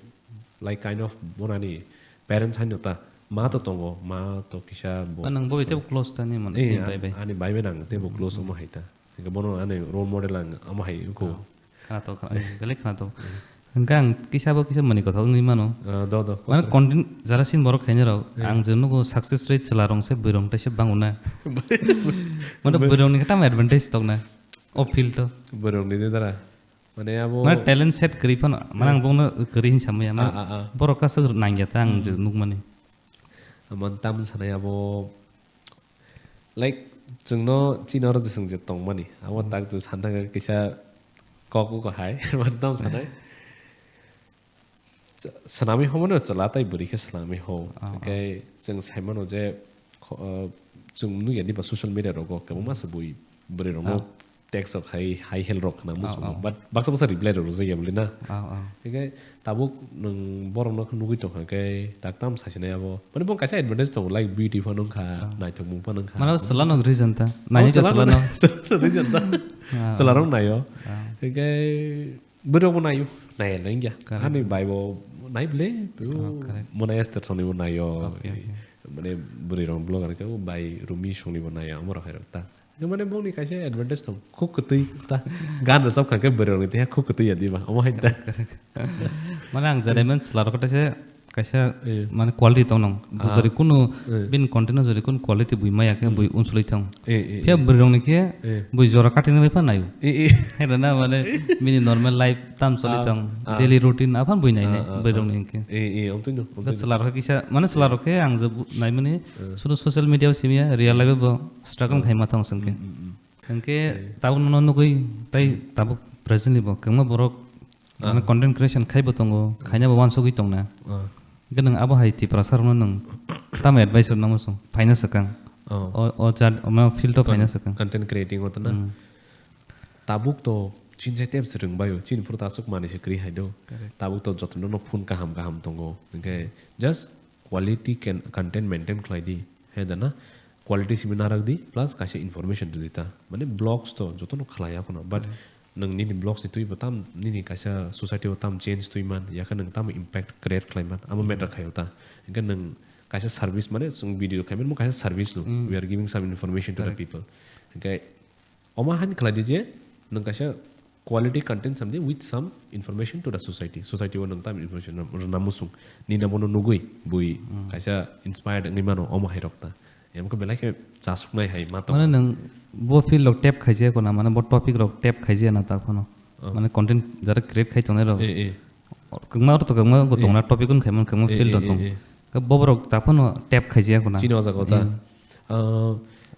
like, kind of, bonani parents haino ta, ma to tongo, ma to kisa bo. Ah, nang bo tebo close ta ni mane, eh, bai bai. Ani bai bai nang tebo close omo hai ta. Hingke bono ani role model ang omo hai wngkho. Khwnatok, khwnatok, belai khwnatok. Hwnkhe ang kisa bo kisa mani kothok wngwi mano. Ah, do, do. Mane content jara sin borok khainai rok, ang je nugo success rate chwla rong se bwrwi rong taisa bango na. Mane bwrwi rong ni khe tamo advantage tok na. O field to. Bwrwi rong ni dara. Mane abo mane talent set kwrwi phano, mane ang bongno kwrwi hin samaya. Ah, ah, ah. Borok kasuk nangya ta ang je nukmani. Amon tam sanai abo, like, chwngno chini oro je chwng je tongmani, abo tak je santa khe kisa kok uko hai, amon tam sanai. Ch-, swnamwi homano chwla tai bwrwi khe swnamwi ho. Ah, ah. Hwnkhe chwng saimano je kho-, ah, chwng nukya diba social media rogo kwbangma se bui bwrwi rokno text rok khai, hai hel rok khna muchungo. But baksa baksa reply rok rwjakya bwle na. Hwnkhe tabuk nwng borok no nugwi tongkha khe tak tam sasinai abo. Mane bo kaisa advantage tongo, like beauty phano wngkha, naithokmung phano wngkha. Mane chwla no reason ta. Nahi chwla no reason ta. Chwla rok naio. Hwnkhe bwrwi rok bo naio. Naiya nai wngya. Ani bai bo nai bwle. Mona Esther songni bo naio. Mane bwrwi rok blogger khe bai Rumi songni bo naio, amo rok hai rok ta. Mane bongni kaisa advantage tong, khuk kwtwi ta. Gan rwchap kha khe bwrwi rokni tei khuk kwtwi ya diba, omo hai ta. Mane ang jare men chwla rok kaisa, kaisa mane quality tong nang. Jori kunu bin content o jori kunu quality bui maya khe bui unsulwi thang. Phiya bwrwi rokni khe bui jora katina bai pha naio. Hai da na mane bini normal life tam choli thang, daily routine aphan bui nai nai bwrwi rokni khe. Chwla rok khe kisa mane chwla rok khe ang je naimani suru social media o simiya, real life bo struggle khai ma thang sengkhe. Hwnkhe tabuk no nugwi tei tabuk presently bo kwbangma borok mane content creation khai bo tongo, khaina bo wansugwi tongna. Hwnkhe nwng abo hai Tiprasa rokno nwng tamo advice rwna muchung phaina swkang? O, o jat, o field o phaina swkang. Content creating o to na. Tabuk to chinsa tep se rwngbaio, chini phuru to aswk manwi se kwrwi hai do. Tabuk to jotono no phone kaham kaham tongo. Hwnkhe just quality content maintain khlai di. Hai da na? Quality simi narak di, plus kaisa information rwdi ta. Mane blogs to jotono khlai ya kheno, but nwng nini blogs ni twi bo tam, nini kaisa society o tam change twi man, yakhe nwng tam impact create khlai man, amo matter khaio ta. Hwnkhe nwng kaisa service, mane chwng video khai mano kaisa service no, we are giving some information to the people. Hwnkhe omo han khlai di je nwng kaisa quality content samdi with some information to the society. Society o nwng tam information rwna muchung. Nini bono nugwi bui kaisa inspired wngwi mano omo hai rok ta. Emkhe belai khe chasuknai hai ma tong. Mane nwng bo field rok tap khaijak na, mane bo topic rok tap khaijak na ta phano. Mane content jara create khai tongnai rok. Kwbangma rok to kwbangma bo tongna topic wng khai man kwbangma field rok tong. Ka boborok ta phano tap khaijak na. Chini o jaga o ta.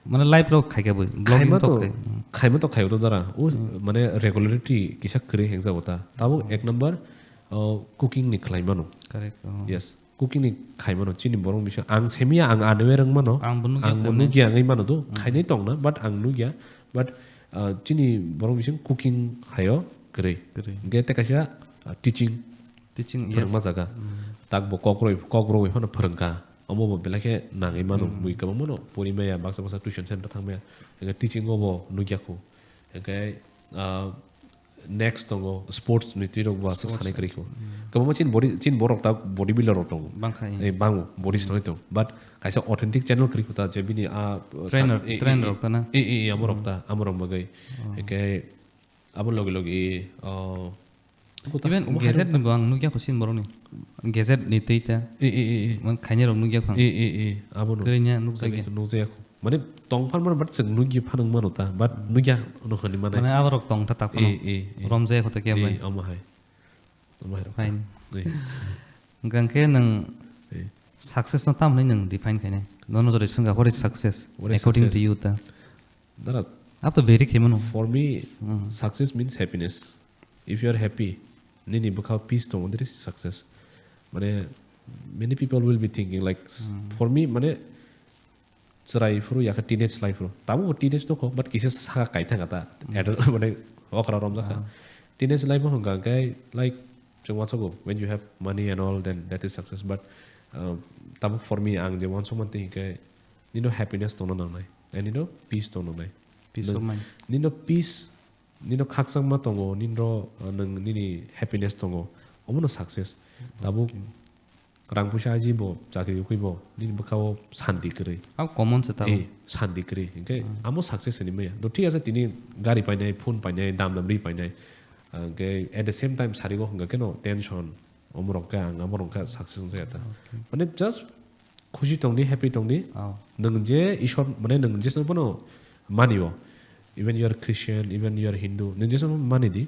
Mane live rok khai kha bui, vlogging to khai. Khaima to khai to dara. O mane regularity kisa kwrwi hengjago ta. Tabuk ek number, cooking ni khlai mano. Correct. Yes. Cooking ni khai mano chini borok bisa. Ang semiya, ang anywhere wng mano. Ang bo nukya, ang bo nukya wngwi mano do. Khainai tongna, but ang nukya. But chini borok bisa cooking hayo kwrwi. Kwrwi. Hwnkhe tei kaisa teaching. Teaching, yes. Phwrwngma jaga. Tak bo kokroi, kokroi phano phwrwngkha. Omo bo belai khe nangwi mano, bui kwbangma no pori maya, baksa baksa tuition center thang maya. Hwnkhe teaching o bo nukya khu. Hwnkhe next tongo sports ni twi rok bo aswk sanai kwrwi kho. Kwbangma chini body, chini borok ta body builder rok tongo. Bangkha, eh. Eh, bango, body sanai tongo. But kaisa authentic channel kwrwi kho ta je bini a trainer, trainer rok ta na? Eh, eh, eh, amo rok ta, amo rok bagwi. Hwnkhe abo logi logi, oh, even gadget ni bo ang nukya kho chini borok ni. Gadget ni twi ta. Eh, eh, eh, eh. Man khainai rok nukya kho ang. Eh, eh, eh, abo no. Kwrwi nya nukjakya. Nukjakya kho. Mane tong phan mano, but chwng nugwi phan wng mano ta, but nugya no hwnwi mano. Mane aborok tong ta tak phano. Eh, eh, eh. Romjaya kho ta kiya bai. Eh, omo hai. Omo hai rok. Fine. Eh. Hwnkhe nwng success no tamo hwnwi nwng define khainai? Nono jora swngkha, what is success? What is success? According to you ta? Dara, up to vary khaimano. For me, success means happiness. If you are happy, nini bwkhao peace tongo, that is success. Mane, many people will be thinking like, for me, mane, chwrai phuru yakhe teenage life phuru. Tabukbo teenage nokho, but kisa saka kai thangkha ta. Adult, mane, okra romjakha. Teenage life o hwnkha khe, like, chwng uansago, when you have money and all, then that is success. But, uh, tabuk for me, ang je uansukmani hinkhe, nino happiness tongna nangnai. And nino peace tongna nangnai. Peace of mind. Nino peace, nino khakchangma tongo, nino, uh, nwng nini happiness tongo. Omono success. Tabuk rang puisa aji bo, chakri ukui bo, nini bwkhao santi kwrwi. Abo common se tabuk. Eh, santi kwrwi. Hinkhe amo success hinwi maya. To thik ase tini gari painai, phone painai, dam dam ri painai. Hwnkhe at the same time sarigo hwnkha kheno tension, omorok khe ang amorok khe success wngjakya ta. Mane just khusi tongdi, happy tongdi. Oh. Nwng je Ishwar, mane nwng jesno bono manio, even you are Christian, even you are Hindu, nwng jesno mani di,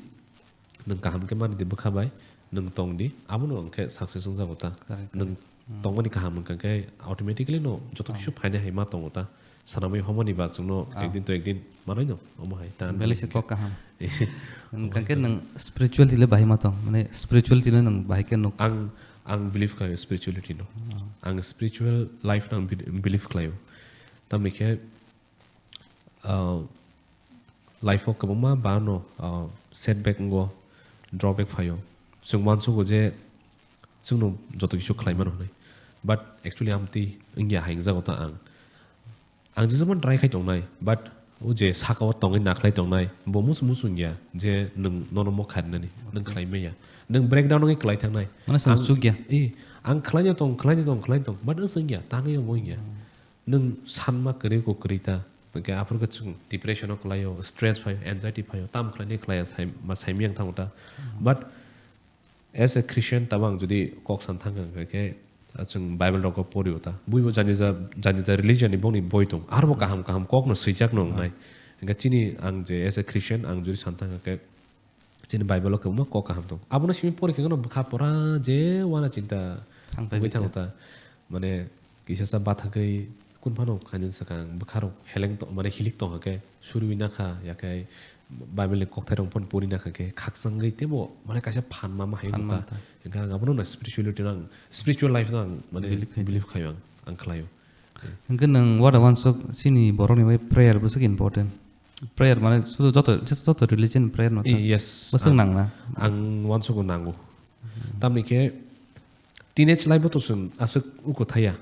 nwng kaham khe mani di bwkha bai, nwng tong di, abono hwnkhe success wngjago ta. Correct, nwng correct. Hmm. Tongmani kaham hwnkha khe automatically no joto kisa phainai hai ma tongo ta. Sanamwi homani ba chwngno ekdin to ekdin manai no, omo hai ta. Belai se kok kaham. Hwnkha khe nwng spirituality le bahai ma tong, mane spirituality no nwng bahai khe nuk. Ang, ang believe khlaio spirituality no. Oh. Ang spiritual life no ang be-, believe khlaio. Tamni khe, ah, life o kwbangma ba no, ah, setback wngo, drawback phaio. Chwng uansugo je chwngno joto kisa khlai mano hwnwi. But actually amtwi wngya hai wngjago ta ang. Ang jesaman try khai tongnai, but o je saka o tongwi nakhlai tongnai, bo musu musu wngya je nwng nono mo kharinani, nwng khlai maya. Nwng breakdown wngwi kwlai thangnai. Mane chwng chukya. Eh, ang khlaina tong, khlaina tong, khlaina tong, but nwng wngya, tangwi omo wngya. Nwng sanma kwrwi ko kwrwi ta, hwnkhe aphuru khe chwng depression o kwlaio, stress phaio, anxiety phaio, tam khlainai khlaiya sai, ma saimiyang thango ta. But as a Christian, tabo ang jodi kok san thang kha, hwnkhe khe, ah, chwng Bible rok porio ta. Buibo jani ja, jani ja religion ni bongni boi tong. Arbo kaham kaham kok no swijak no wngnai. Hwnkhe chini ang je as a Christian, ang jodi san thang kha khe, chini Bible o kwbangma kok kaham tong. Abono simi pori khe no bwkha pora je wana chinta wngwi thango ta. Mane, kisa sa bathagwi kun phano khainani swkang bwkharok heleng to-, mane hilik tong khe, surwi nakha, yakhe Bible ni kokthairok phano pori nakha khe, khakchangwi teibo mane kaisa phan ma ma hai ta. Hwnkhe ang abono no spirituality no ang, spiritual life no ang mane believe khaio ang, ang khlaio. Hwnkhe nwng what I want so chini borok ni bai prayer bwswk important. Prayer mane sudu joto, joto religion prayer no ta. Yes, bwswk nang na. Ang uansugo nango. Tamni khe teenage life o to chwng aswk uko thaya.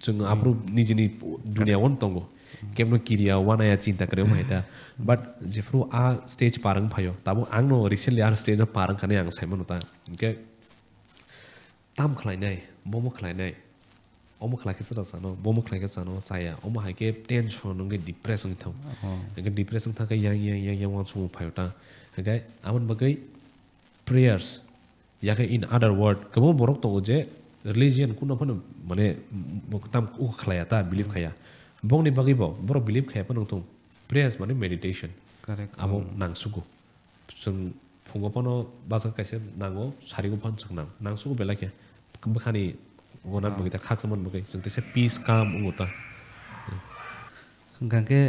Chwng aphuru nijini dunia o tongo. Kemno kiriya, wanaya, chinta kwrwi wng hai ta. But jephuru a stage par wng phaio, tabuk ang no recently a stage o par wng kha hinwi ang sai mano ta. Hwnkhe tam khlainai, bomo khlainai, omo khlai khe chwla chano, bomo khlai khe chano, chaya, omo hai khe tension wngwi depress wngwi thango. Hwnkhe depress wng thang khe yang yang yang yang uansukmung phaio ta. Hwnkhe aboni bagwi prayers, yakhe in other word, kwbangma borok tongo je religion kuno phano mane, tam uko khlaiya ta, believe khaiya. Bongni bagwi bo, borok believe khaiya phano wng thung. Prayers mane meditation. Correct. Abo nangsugo. Chwng phungo phano bwsa kaisa nango, sarigo phano chwng nang-, nangsugo belai khe. Bwkhani wana bagwi ta, khakchangmani bagwi chwng teisa peace, calm wngo ta. Hwnkha khe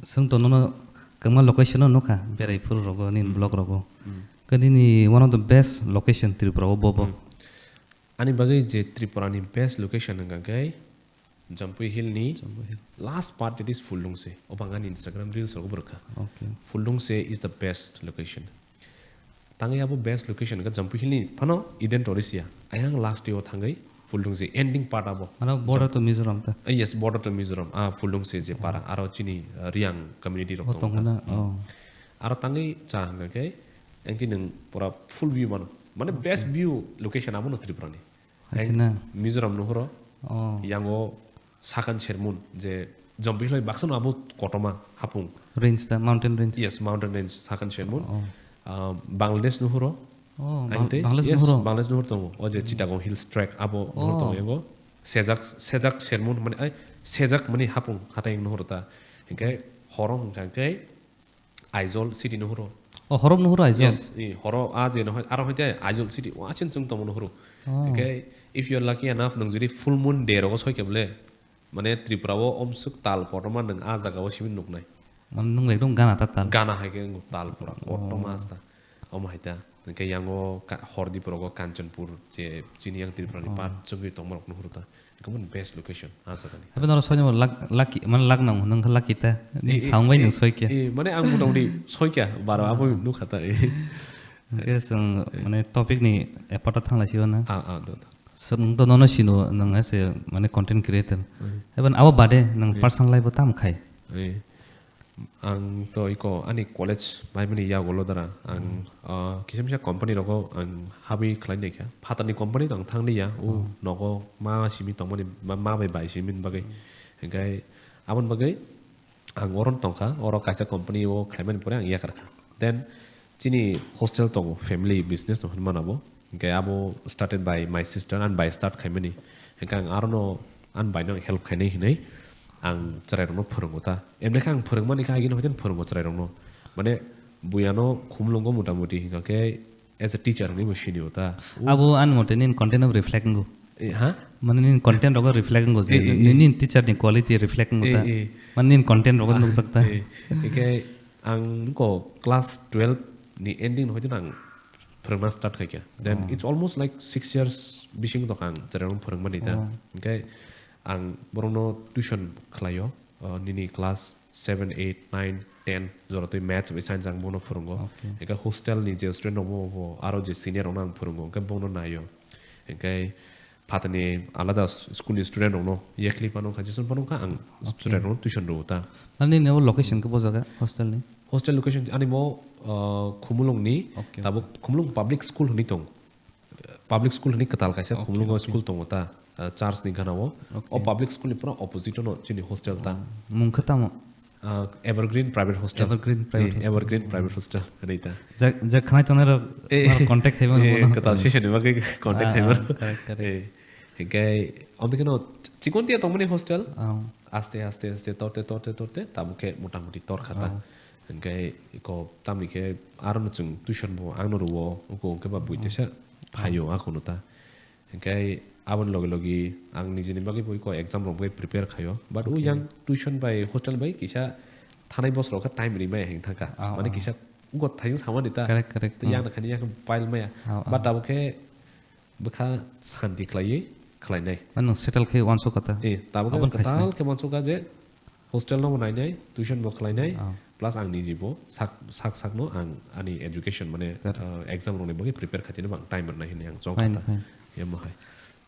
chwng to nono kwbangma location o nukha, berai phuru rogo, nini vlog rogo. Khe nini one of the best location Tripura o bo bo? Ani bagwi je Tripura ni best location hwnkha khe Jampui Hill ni last part, that is Phuldungse. Obo ang ani Instagram reels rogo bo rwkha. Okay. Phuldungse is the best location. Tangwi abo best location wngkha Jampui Hill ni phano Eden Tourist ya. Ayang last day o thangwi Phuldungse ending part abo. Ano border to Mizoram ta? Ah, yes, border to Mizoram. Ah, Phuldungse je para. Aro chini, ah, Riang community rok tongo na? Oh. Aro tangwi cha hwnkha khe engti nwng pura full view mano. Mane best view location abo no Tripura ni. Haisina. Mizoram nuhuro. Oh. Yango Sakan Sermon je Jampui Hill bai baksa no abo kotorma hapung. Range ta, mountain range. Yes, mountain range Sakan Sermon. Oh. Ah, Bangladesh nuhuro. Oh, Bang-, Bangladesh nuhuro. Bangladesh nuhur tongo. O je Chittagong Hills Track abo nuhur tongo yango. Sejak, Sejak Sermon mane ai Sejak mani hapung hatai nuhur ta. Hingke horong hingke Aizawl city nuhuro. Oh, horo nuhuro Aizawl? Yes, i, horo a je nohoi, aro hoite Aizawl city, wasin chwng tongmo nuhuro. Oh. Okay, if you are lucky enough, nwng jodi full moon day rogo soike bole, mane Tripura o omsuk tal kotorma nwng a jaga o simi nuknai. Mane nwng ekdom gana ta tal? Gana hai khe nwng tal pura, oh, kotorma asta. Omo hai ta. Hwnkhe yango ka-, hor diporogo Kanchanpur je chini yang Tripura ni part chwngwi tongma rok nuhuro ta. Ekdom best location, ah, jaga ni. Hape norok soinabo lak-, lucky, mane luck nang, nwng khe lucky ta. Eh, eh, sound bai nwng eh, soi kya? Eh, mane ang motamoti soi kya, baro abo nukha ta, eh. Hwnkhe chwng, eh, mane topic ni apart o thang lai sio na. Ah, ah, do, do. Chwng to nono sino, nwng as a, mane content creator. Eh. Hape abo bade nwng, eh, personal life o tamo khai? Eh. Ang to iko ani college bai mani yago lo dara. Ang, hmm, ah, kisa misa company rogo ang habwi khlai nai kha. Phatar ni company to ang thang liya. O, hmm, nogo ma simi tongmani, ma, ma bai bai simi bagwi. Hmm. Hingkai aboni bagwi ang oro tongkha. Oro kaisa company o khlaimani pore ang yakar kha. Then Chini hostel tongo, family business no hinmano abo. Hingke abo started by my sister, an bai start khaimani. Hingke ang arono an bai no help khainai hinui ang chwrairokno phwrwngo ta. Emne khe ang phwrwngmani khe agini hoiten phwrwngo chwrairokno. Mane buyano khumlungo mota moti hingke as a teacher hinui bo sinio ta. Abo ani mote nini content of reflect wngo. Eh, ha? Mane nini content rogo reflect wngo je, eh, eh, eh, nini teacher ni quality reflect wngo ta. Eh, eh. Mane nini content rogo nukjak ta. Eh, hingke ang ko class twelve ni ending no hoiten ang phwrwngna start khaikha. Then it's almost like six years bising tok ang chwrairok phwrwngmani ta. Oh. Hingke ang borokno tuition khlaio. Uh, nini class seven, eight, nine, ten jora twi maths bai science ang bono phwrwngo. Okay. Hingke hostel ni je student rok bo, bo aro je senior rok no ang phwrwngo, hingke bono naio. Hingke phatani alada s-, school ni student rokno yekli phano kha, Jason phano kha ang student rokno tuition rwo ta. Ani ni abo location khe bo jaga hostel ni? Hostel location ani bo, uh, Khumulwng ni, okay, tabuk Khumulwng public school hwnwi tong. Public school hwnwi kwtal kaisa, okay, Khumulwngo, okay, school tongo ta, uh, church ni gana o. Okay. O public school ni pura opposite no chini hostel ta. Oh, mung khe tamo? Ah, Evergreen Private Hostel. Evergreen Private Hostel. Eh, Evergreen Private Hostel, hwnwi ta. Je, je khwnai tongnai rok, eh, norok contact khai mano, eh, mano. Kwtal session ni bagwi contact khai mano. Ah, ah, correct, correct. Eh, hingke, omtwi kheno chikon tia tongmani hostel. Oh. Aste, aste, aste, torte, torte, torte, tabuk khe mota moti tor kha ta. Oh. Hingke, iko tamni khe aro no chwng tuition bo ang no rwo, uko hingke ba bui, oh, teisa phaio, oh, akono ta. Hingke aboni logi logi ang nijini bagwi bo iko exam rok bagwi prepare khaio. But o, okay, yang tuition bai hostel bai kisa thanai bosor khe time rimaya hing thangkha. Ah, mane, ah, kisa ugo thaijing samani ta. Correct, correct. Tei, hmm, yang nakhani yang pile maya. Ah, but, ah, tabuk khe bwkha santi khlaiwi khlainai. Mane nwng settle khe uansukha ta. Eh, tabuk khe aboni khaisnai. Kwtal khe uansukha je hostel no bo nainai, tuition bo khlainai, ah, plus ang nijibo sak, sak, sakno ang ani education, mane, correct, uh, exam rokni bagwi prepare khaitini bo ang time rwnai hinwi ang chong kha ta. Fine, fine. Emo hai.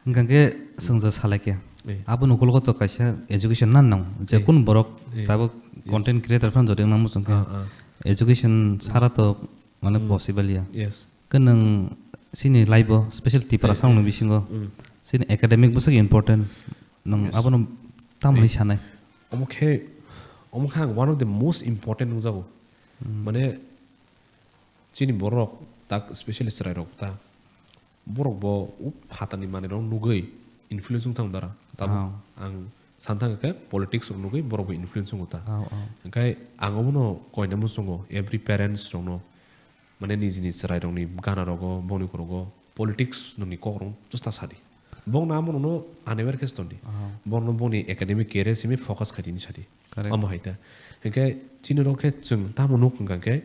Hingkha khe, hmm, swngchar salai khe. Eh. Abo ni ukologo to kaisa education nan nang. Je, eh, kun borok, eh, tabuk, yes, content creator phano jodi wng nang muchung khe. Ah, ah. Education, hmm, sara to, mane, hmm, possible ya. Yes. Khe nwng chini life o, special Tipra, eh, samung ni, eh, bisingo, hmm, chini academic bwswk important. Nwng, yes, abono tamo, eh, hinwi sanai? Omo khe, omo khe ang one of the most important nungjago. Hmm. Mane, chini borok, tak specially chwrairok ta, borok bo o phatarni manwirok nugwi influence wng thang dara. Tabuk, oh, ang san thang khe politics rok nugwi borok bo influence wngo ta. Oh, oh. Hingkhe ang obono koina muchungo every parents rokno, mane nijini chwrairokni gana rogo, boni korogo politics nokni kokrok justa sadi. Bongno amono unaware khe se tondi. Oh. Bongno boni academic career simi focus khaidi hinwi sadi. Correct. Omo hai ta. Hingkhe chini rok khe chwng tamo nuk hwnkha khe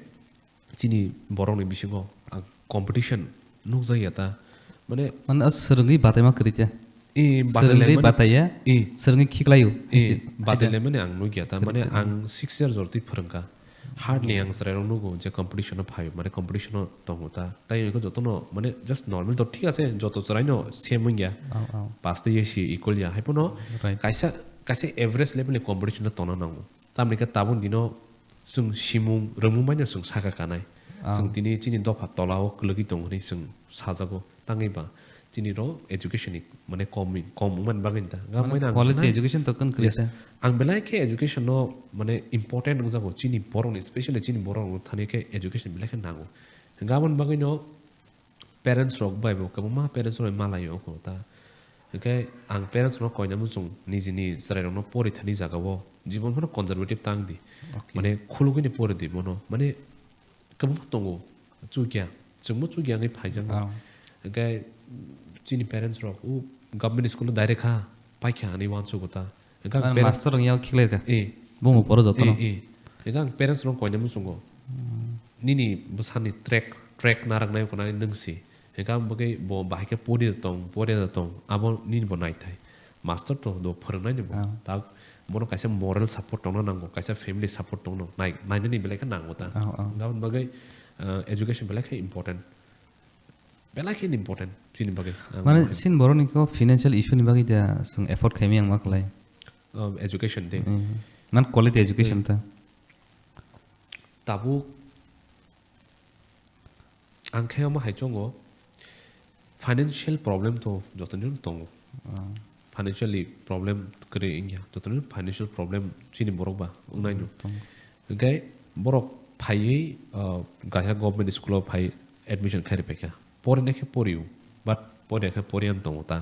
chini borokni bisingo ang competition nukjakya ta. Mane, mane, o swrwngwi bataima kwrwi khe. Eh, swrwngwi batailai mani, bataiya, eh, swrwngwi khiklaio, eh, hinsi, batailaimani ang nukya ta. Kwrwi, mane, kwrwi. Ang six year jortwi phwrwngkha. Hardly ang chwrairok nugo je competition-o phaio, mane, competition-o tongo ta. Tai wngkha jotono, mane, just normal to thik ase, joto chwraino same wngya. Oh, oh. Paste yesi equal ya. Haiphano, right, kaisa, kaisa average level ni competition-o tongna nango. Tamni khe tabuk dino chwng simung rwngmung bai no chwng saka kanai. Ah. Chwng tini chini dopha tola o kwlwgwi tongo hinwi chwng sajago. Tangwi ba chini ro education ni mane kom, kom wngmani bagwi ta. Mane, mane ang quality belai education to kwrwi, yes, khe. Ang belai khe education no mane important wngjago chini borok ni, specially chini borok rok thani khe education belai khe nango. Hwnkhe aboni bagwi no parents rok bai bo kwbangma parents rok bai malaio oko ta. Hwnkhe ang parents rok koina muchung nijini chwrai rokno pori thani jaga o jibon phano conservative tang di. Okay. Mane khulugwi ni pori di bono. Mane kwbangma tongo chukya. Chwngbo chukya wngwi phaijakgo. Oh. Hwnkhe chini parents rok o government school o direct kha paikha hinwi uansugo ta. Hwnkhe ang, mane, parents master wngya khiklai kha. Eh. Bungbo poro jotono. Eh, eh. Hwnkhe ang parents rok koina muchungo. Hmm. Nini bwsani track, track naraknai wngkha nani nwng si. Hwnkhe ang bagwi bo bahai khe pori da tong, pori da tong. Abo nini bo naithai. Master to do phwrwngnaini bo. Ah. Ta bono kaisa moral support tongna nango, kaisa family support tongno nai, nainani belai khe nango ta. Ah, ah. Hwnkhe aboni bagwi, ah, education belai khe important. Belai khe important chini bagwi. Ang mane, mane sin borokni khe financial issue ni bagwi da chwng afford khaimaya wngma kwlai. Um, education de. Mm. Mane quality education, mm, ta. Tabuk ang khe omo hai chongo, financial problem to jotoni tongo. Ah. Financially problem kwrwi wngya, jotoni financial problem chini borok ba wngnai no. Mm, tongo. Hwnkhe borok phaiwi, uh, kaisa government school o phai admission khairi paikha. Porina khe porio, but porina khe poriya wng tongo ta.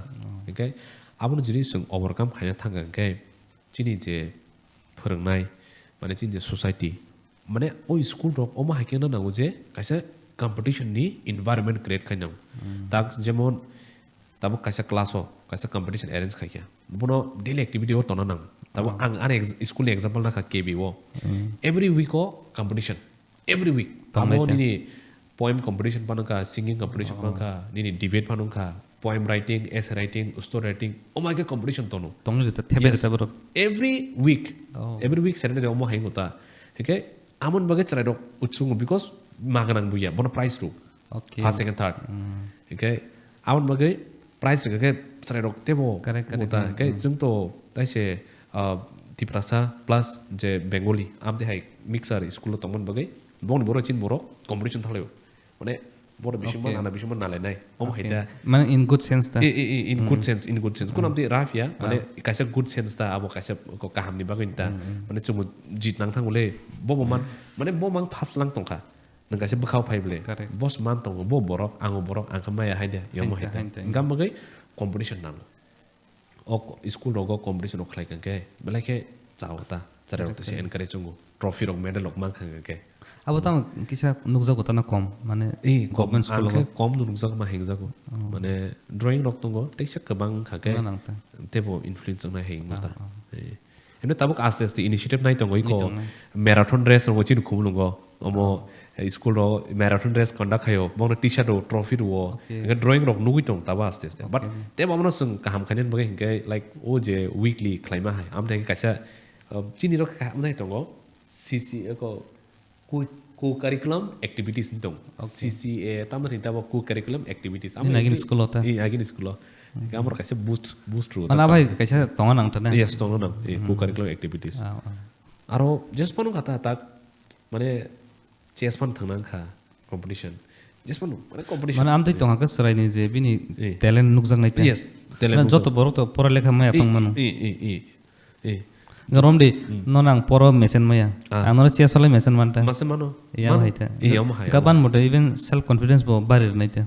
Hwnkhe abono jodi chwng overcome khaina thangkha hwnkhe chini je phwrwngnai, mane chini je society, mane o school rok omo hai khe wngna nango je kaisa competition ni environment create khainang. Tak jemon tabuk kaisa class o kaisa competition arrange khaikha, bono daily activity o tongna nang. Tabuk ang ani ex-, school ni example nakha K B o. Every week o competition, every week. Tamo nini poem competition phano wngkha, singing competition phano wngkha, nini debate phano wngkha, poem writing, essay writing, story writing, omo hai khe competition tono. Tongni rita, thebe rita borok. Every week, every week Saturday omo hai wngkha ta. Hwnkhe amoni bagwi chwrairok utsuk wngkha, because ma gwnang buya, bono prize rw. Okay. First, second, third. Hwnkhe aboni bagwi prize rwkha khe chwrairok teibo. Correct, correct. Hwnkhe chwng to taise, ah, Tiprasa plus je Bengali, amtwi hai mixer school o tongmani bagwi bongni borok chini borok competition thanglaio. Mane borok bisingma nana bisingma nalainai. Omo hai ta. Mane in good sense ta. I, i, i, in good sense, in good sense. Kunam twi rap ya, mane kaisa good sense ta, abo kaisa ko kaham ni bagwi ta. Mane chwng jit nang thang le, bo bo man, mane bo mang first lang tongkha. Nwng kaisa bwkhao phai bwle. Correct. Boss man tongo, bo borok, ango borok, ang khe maya hai de, yamo hai ta. Hingkha bagwi competition nango. O school rogo competition rok khlai kha khe, belai khe chao ta, chwrai rok tese encourage wngo. Trophy rok, medal rok man kha khe. Abo tamo kisa nukjago ta na kom, mane government school rogo? Ang khe kom no nukjak ma hengjago. Mane drawing rok tongo, teisa kwbang kha khe tebo influence wngnai hai wngma ta. Himle tabuk aste aste initiative nai tongo iko. Marathon race rok chini khumulungo. Omo school rok marathon race conduct khaio. Bongno t-shirt rok trophy rwo. Hingke drawing rok nugui tong tabo aste aste. But tebo abono chwng kaham khainani bagwi hingke like o je weekly khlaima hai. Amthe kaisa, uh, chini rok kaham nai tongo. C C eko co-, co-curriculum activities ni tong. C C A tamo ni tabo co-curriculum activities. Nini agini school o ta? Agini school o. Hingke amor kaisa boost, boost rwo. Mana bai kaisa tongo nang ta na? Yes, tongo nang. Co-curriculum activities. Aro just phano kata tak, mane, chess phano thangna wngkha competition. Just phano, mane, competition. Mane, amtwi tongha khe chwraini je bini talent nukjaknai ta. Yes, talent nukjak. Joto borok to pora lekha maya tong mano. Romdi, nono ang poro mesen maya. Ang nono chess o lai mesen manta. Mase mano. Iya, mano. Hai ta. Iya, omo hai, omo hai. Gaban mote even self confidence bo bari rwnai ta.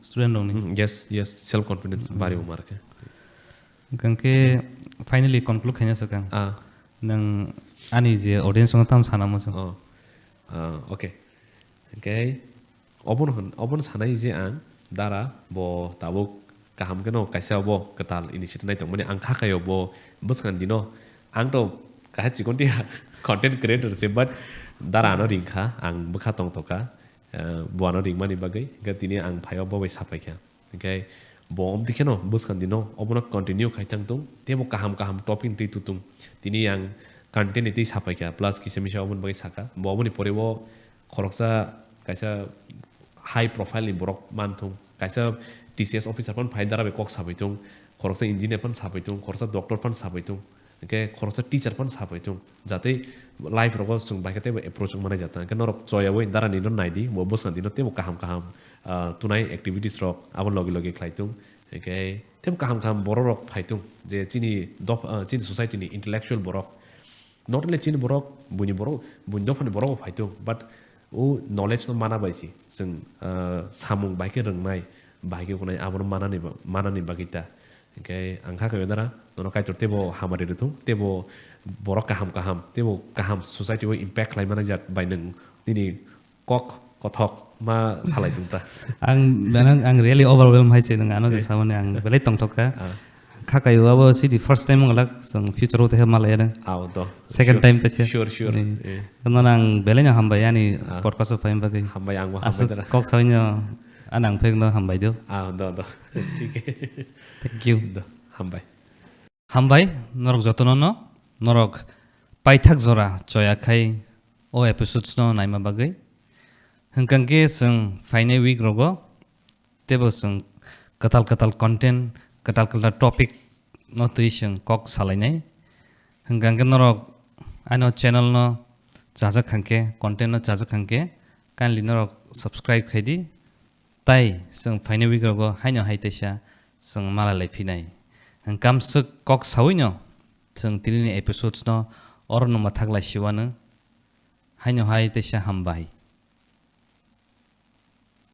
Student rokni. Yes, yes, self confidence bari bo mar khe. Hingke finally conclude khaina sakang. Nwng ani je audience no tam sana muchung. Oh. Ah, okay. Hingke obono hwn, obono sanai je ang dara bo tabuk kaham khe no kaisa bo kwtal initiative nai tongmani ang kha kaio bo bwskang dino ang to kaha chikon tia content creator se, but dara ano ringkha ang bwkha tongtokha, eh, bo ano ringmani bagwi hingke tini ang phaio bo bai sapaikha. Hingke bo omtwi kheno bwskang dino obono continue khai thang tung, teibo kaham kaham topic ni twi tutung. Tini ang content ni twi sapaikha, plus kisa misa oboni bagwi saka. Bo oboni pore o khoroksa kaisa high profile ni borok man thung, kaisa T C S officer phano phai dara bai kok sabai thung, khoroksa engineer phano sabai thung, khoroksa doctor phano sabai thung. Hingke khoroksa teacher phano sapai thung, jate life rogo chwng bai khe teibo approach wngmani jata. Hingke norok choyaui darani no naidi, bo bwskango dino teibo kaham kaham, ah, tunai activities rok abo logi logi khlai thung. Hingke teibo kaham kaham borok rok phai thung, je chini dopha, ah, chini society ni intellectual borok, not only chini borok, buini borok, buini dophani borok bo phai thung, but o knowledge no mana bai si chwng, ah, samung bai khe rwngnai, bai khe kunai abono manani ba-, manani bagwi ta. Hingke ang kha khe dara, nono Kaitor teibo hamari rwthung, teibo borok kaham kaham, teibo kaham society o impact khlai mani jat bai nwng nini kok kothok ma salai thung ta. Ang, ang, ang really overwhelm hai se nwng ano je samani ang belai tongthok kha. Ah. Kha kaio abo si the first time wngla chwng future o tei malai ano. Ah, do. Second time ta se. Sure, sure. Ni. Eh. Nono ang belai no hambai ani podcast o phai bagwi. Hambai, ang bo hambai dara. Aswk kok sawi no ano ang phek no hambai do. Ah, do, do. Thik. Thank you. Do, hambai. Hambai, norok jotono no, norok paithak jora choya khai o episodes no naima bagwi. Hwnkhe chwng phainai week rogo teibo chwng kwtal kwtal content, kwtal kwtal topic no twi chwng kok salainai. Hwnkhe norok ano channel no chajak khankhe, content no chajak khankhe, kindly norok subscribe khaidi. Tai chwng phainai week rogo haino hai teisa chwng malai lai phinai. Hwnkhe kamswk kok saui no chwng tini ni episodes no oro no mwthak lai siwano. Haino hai teisa hambai.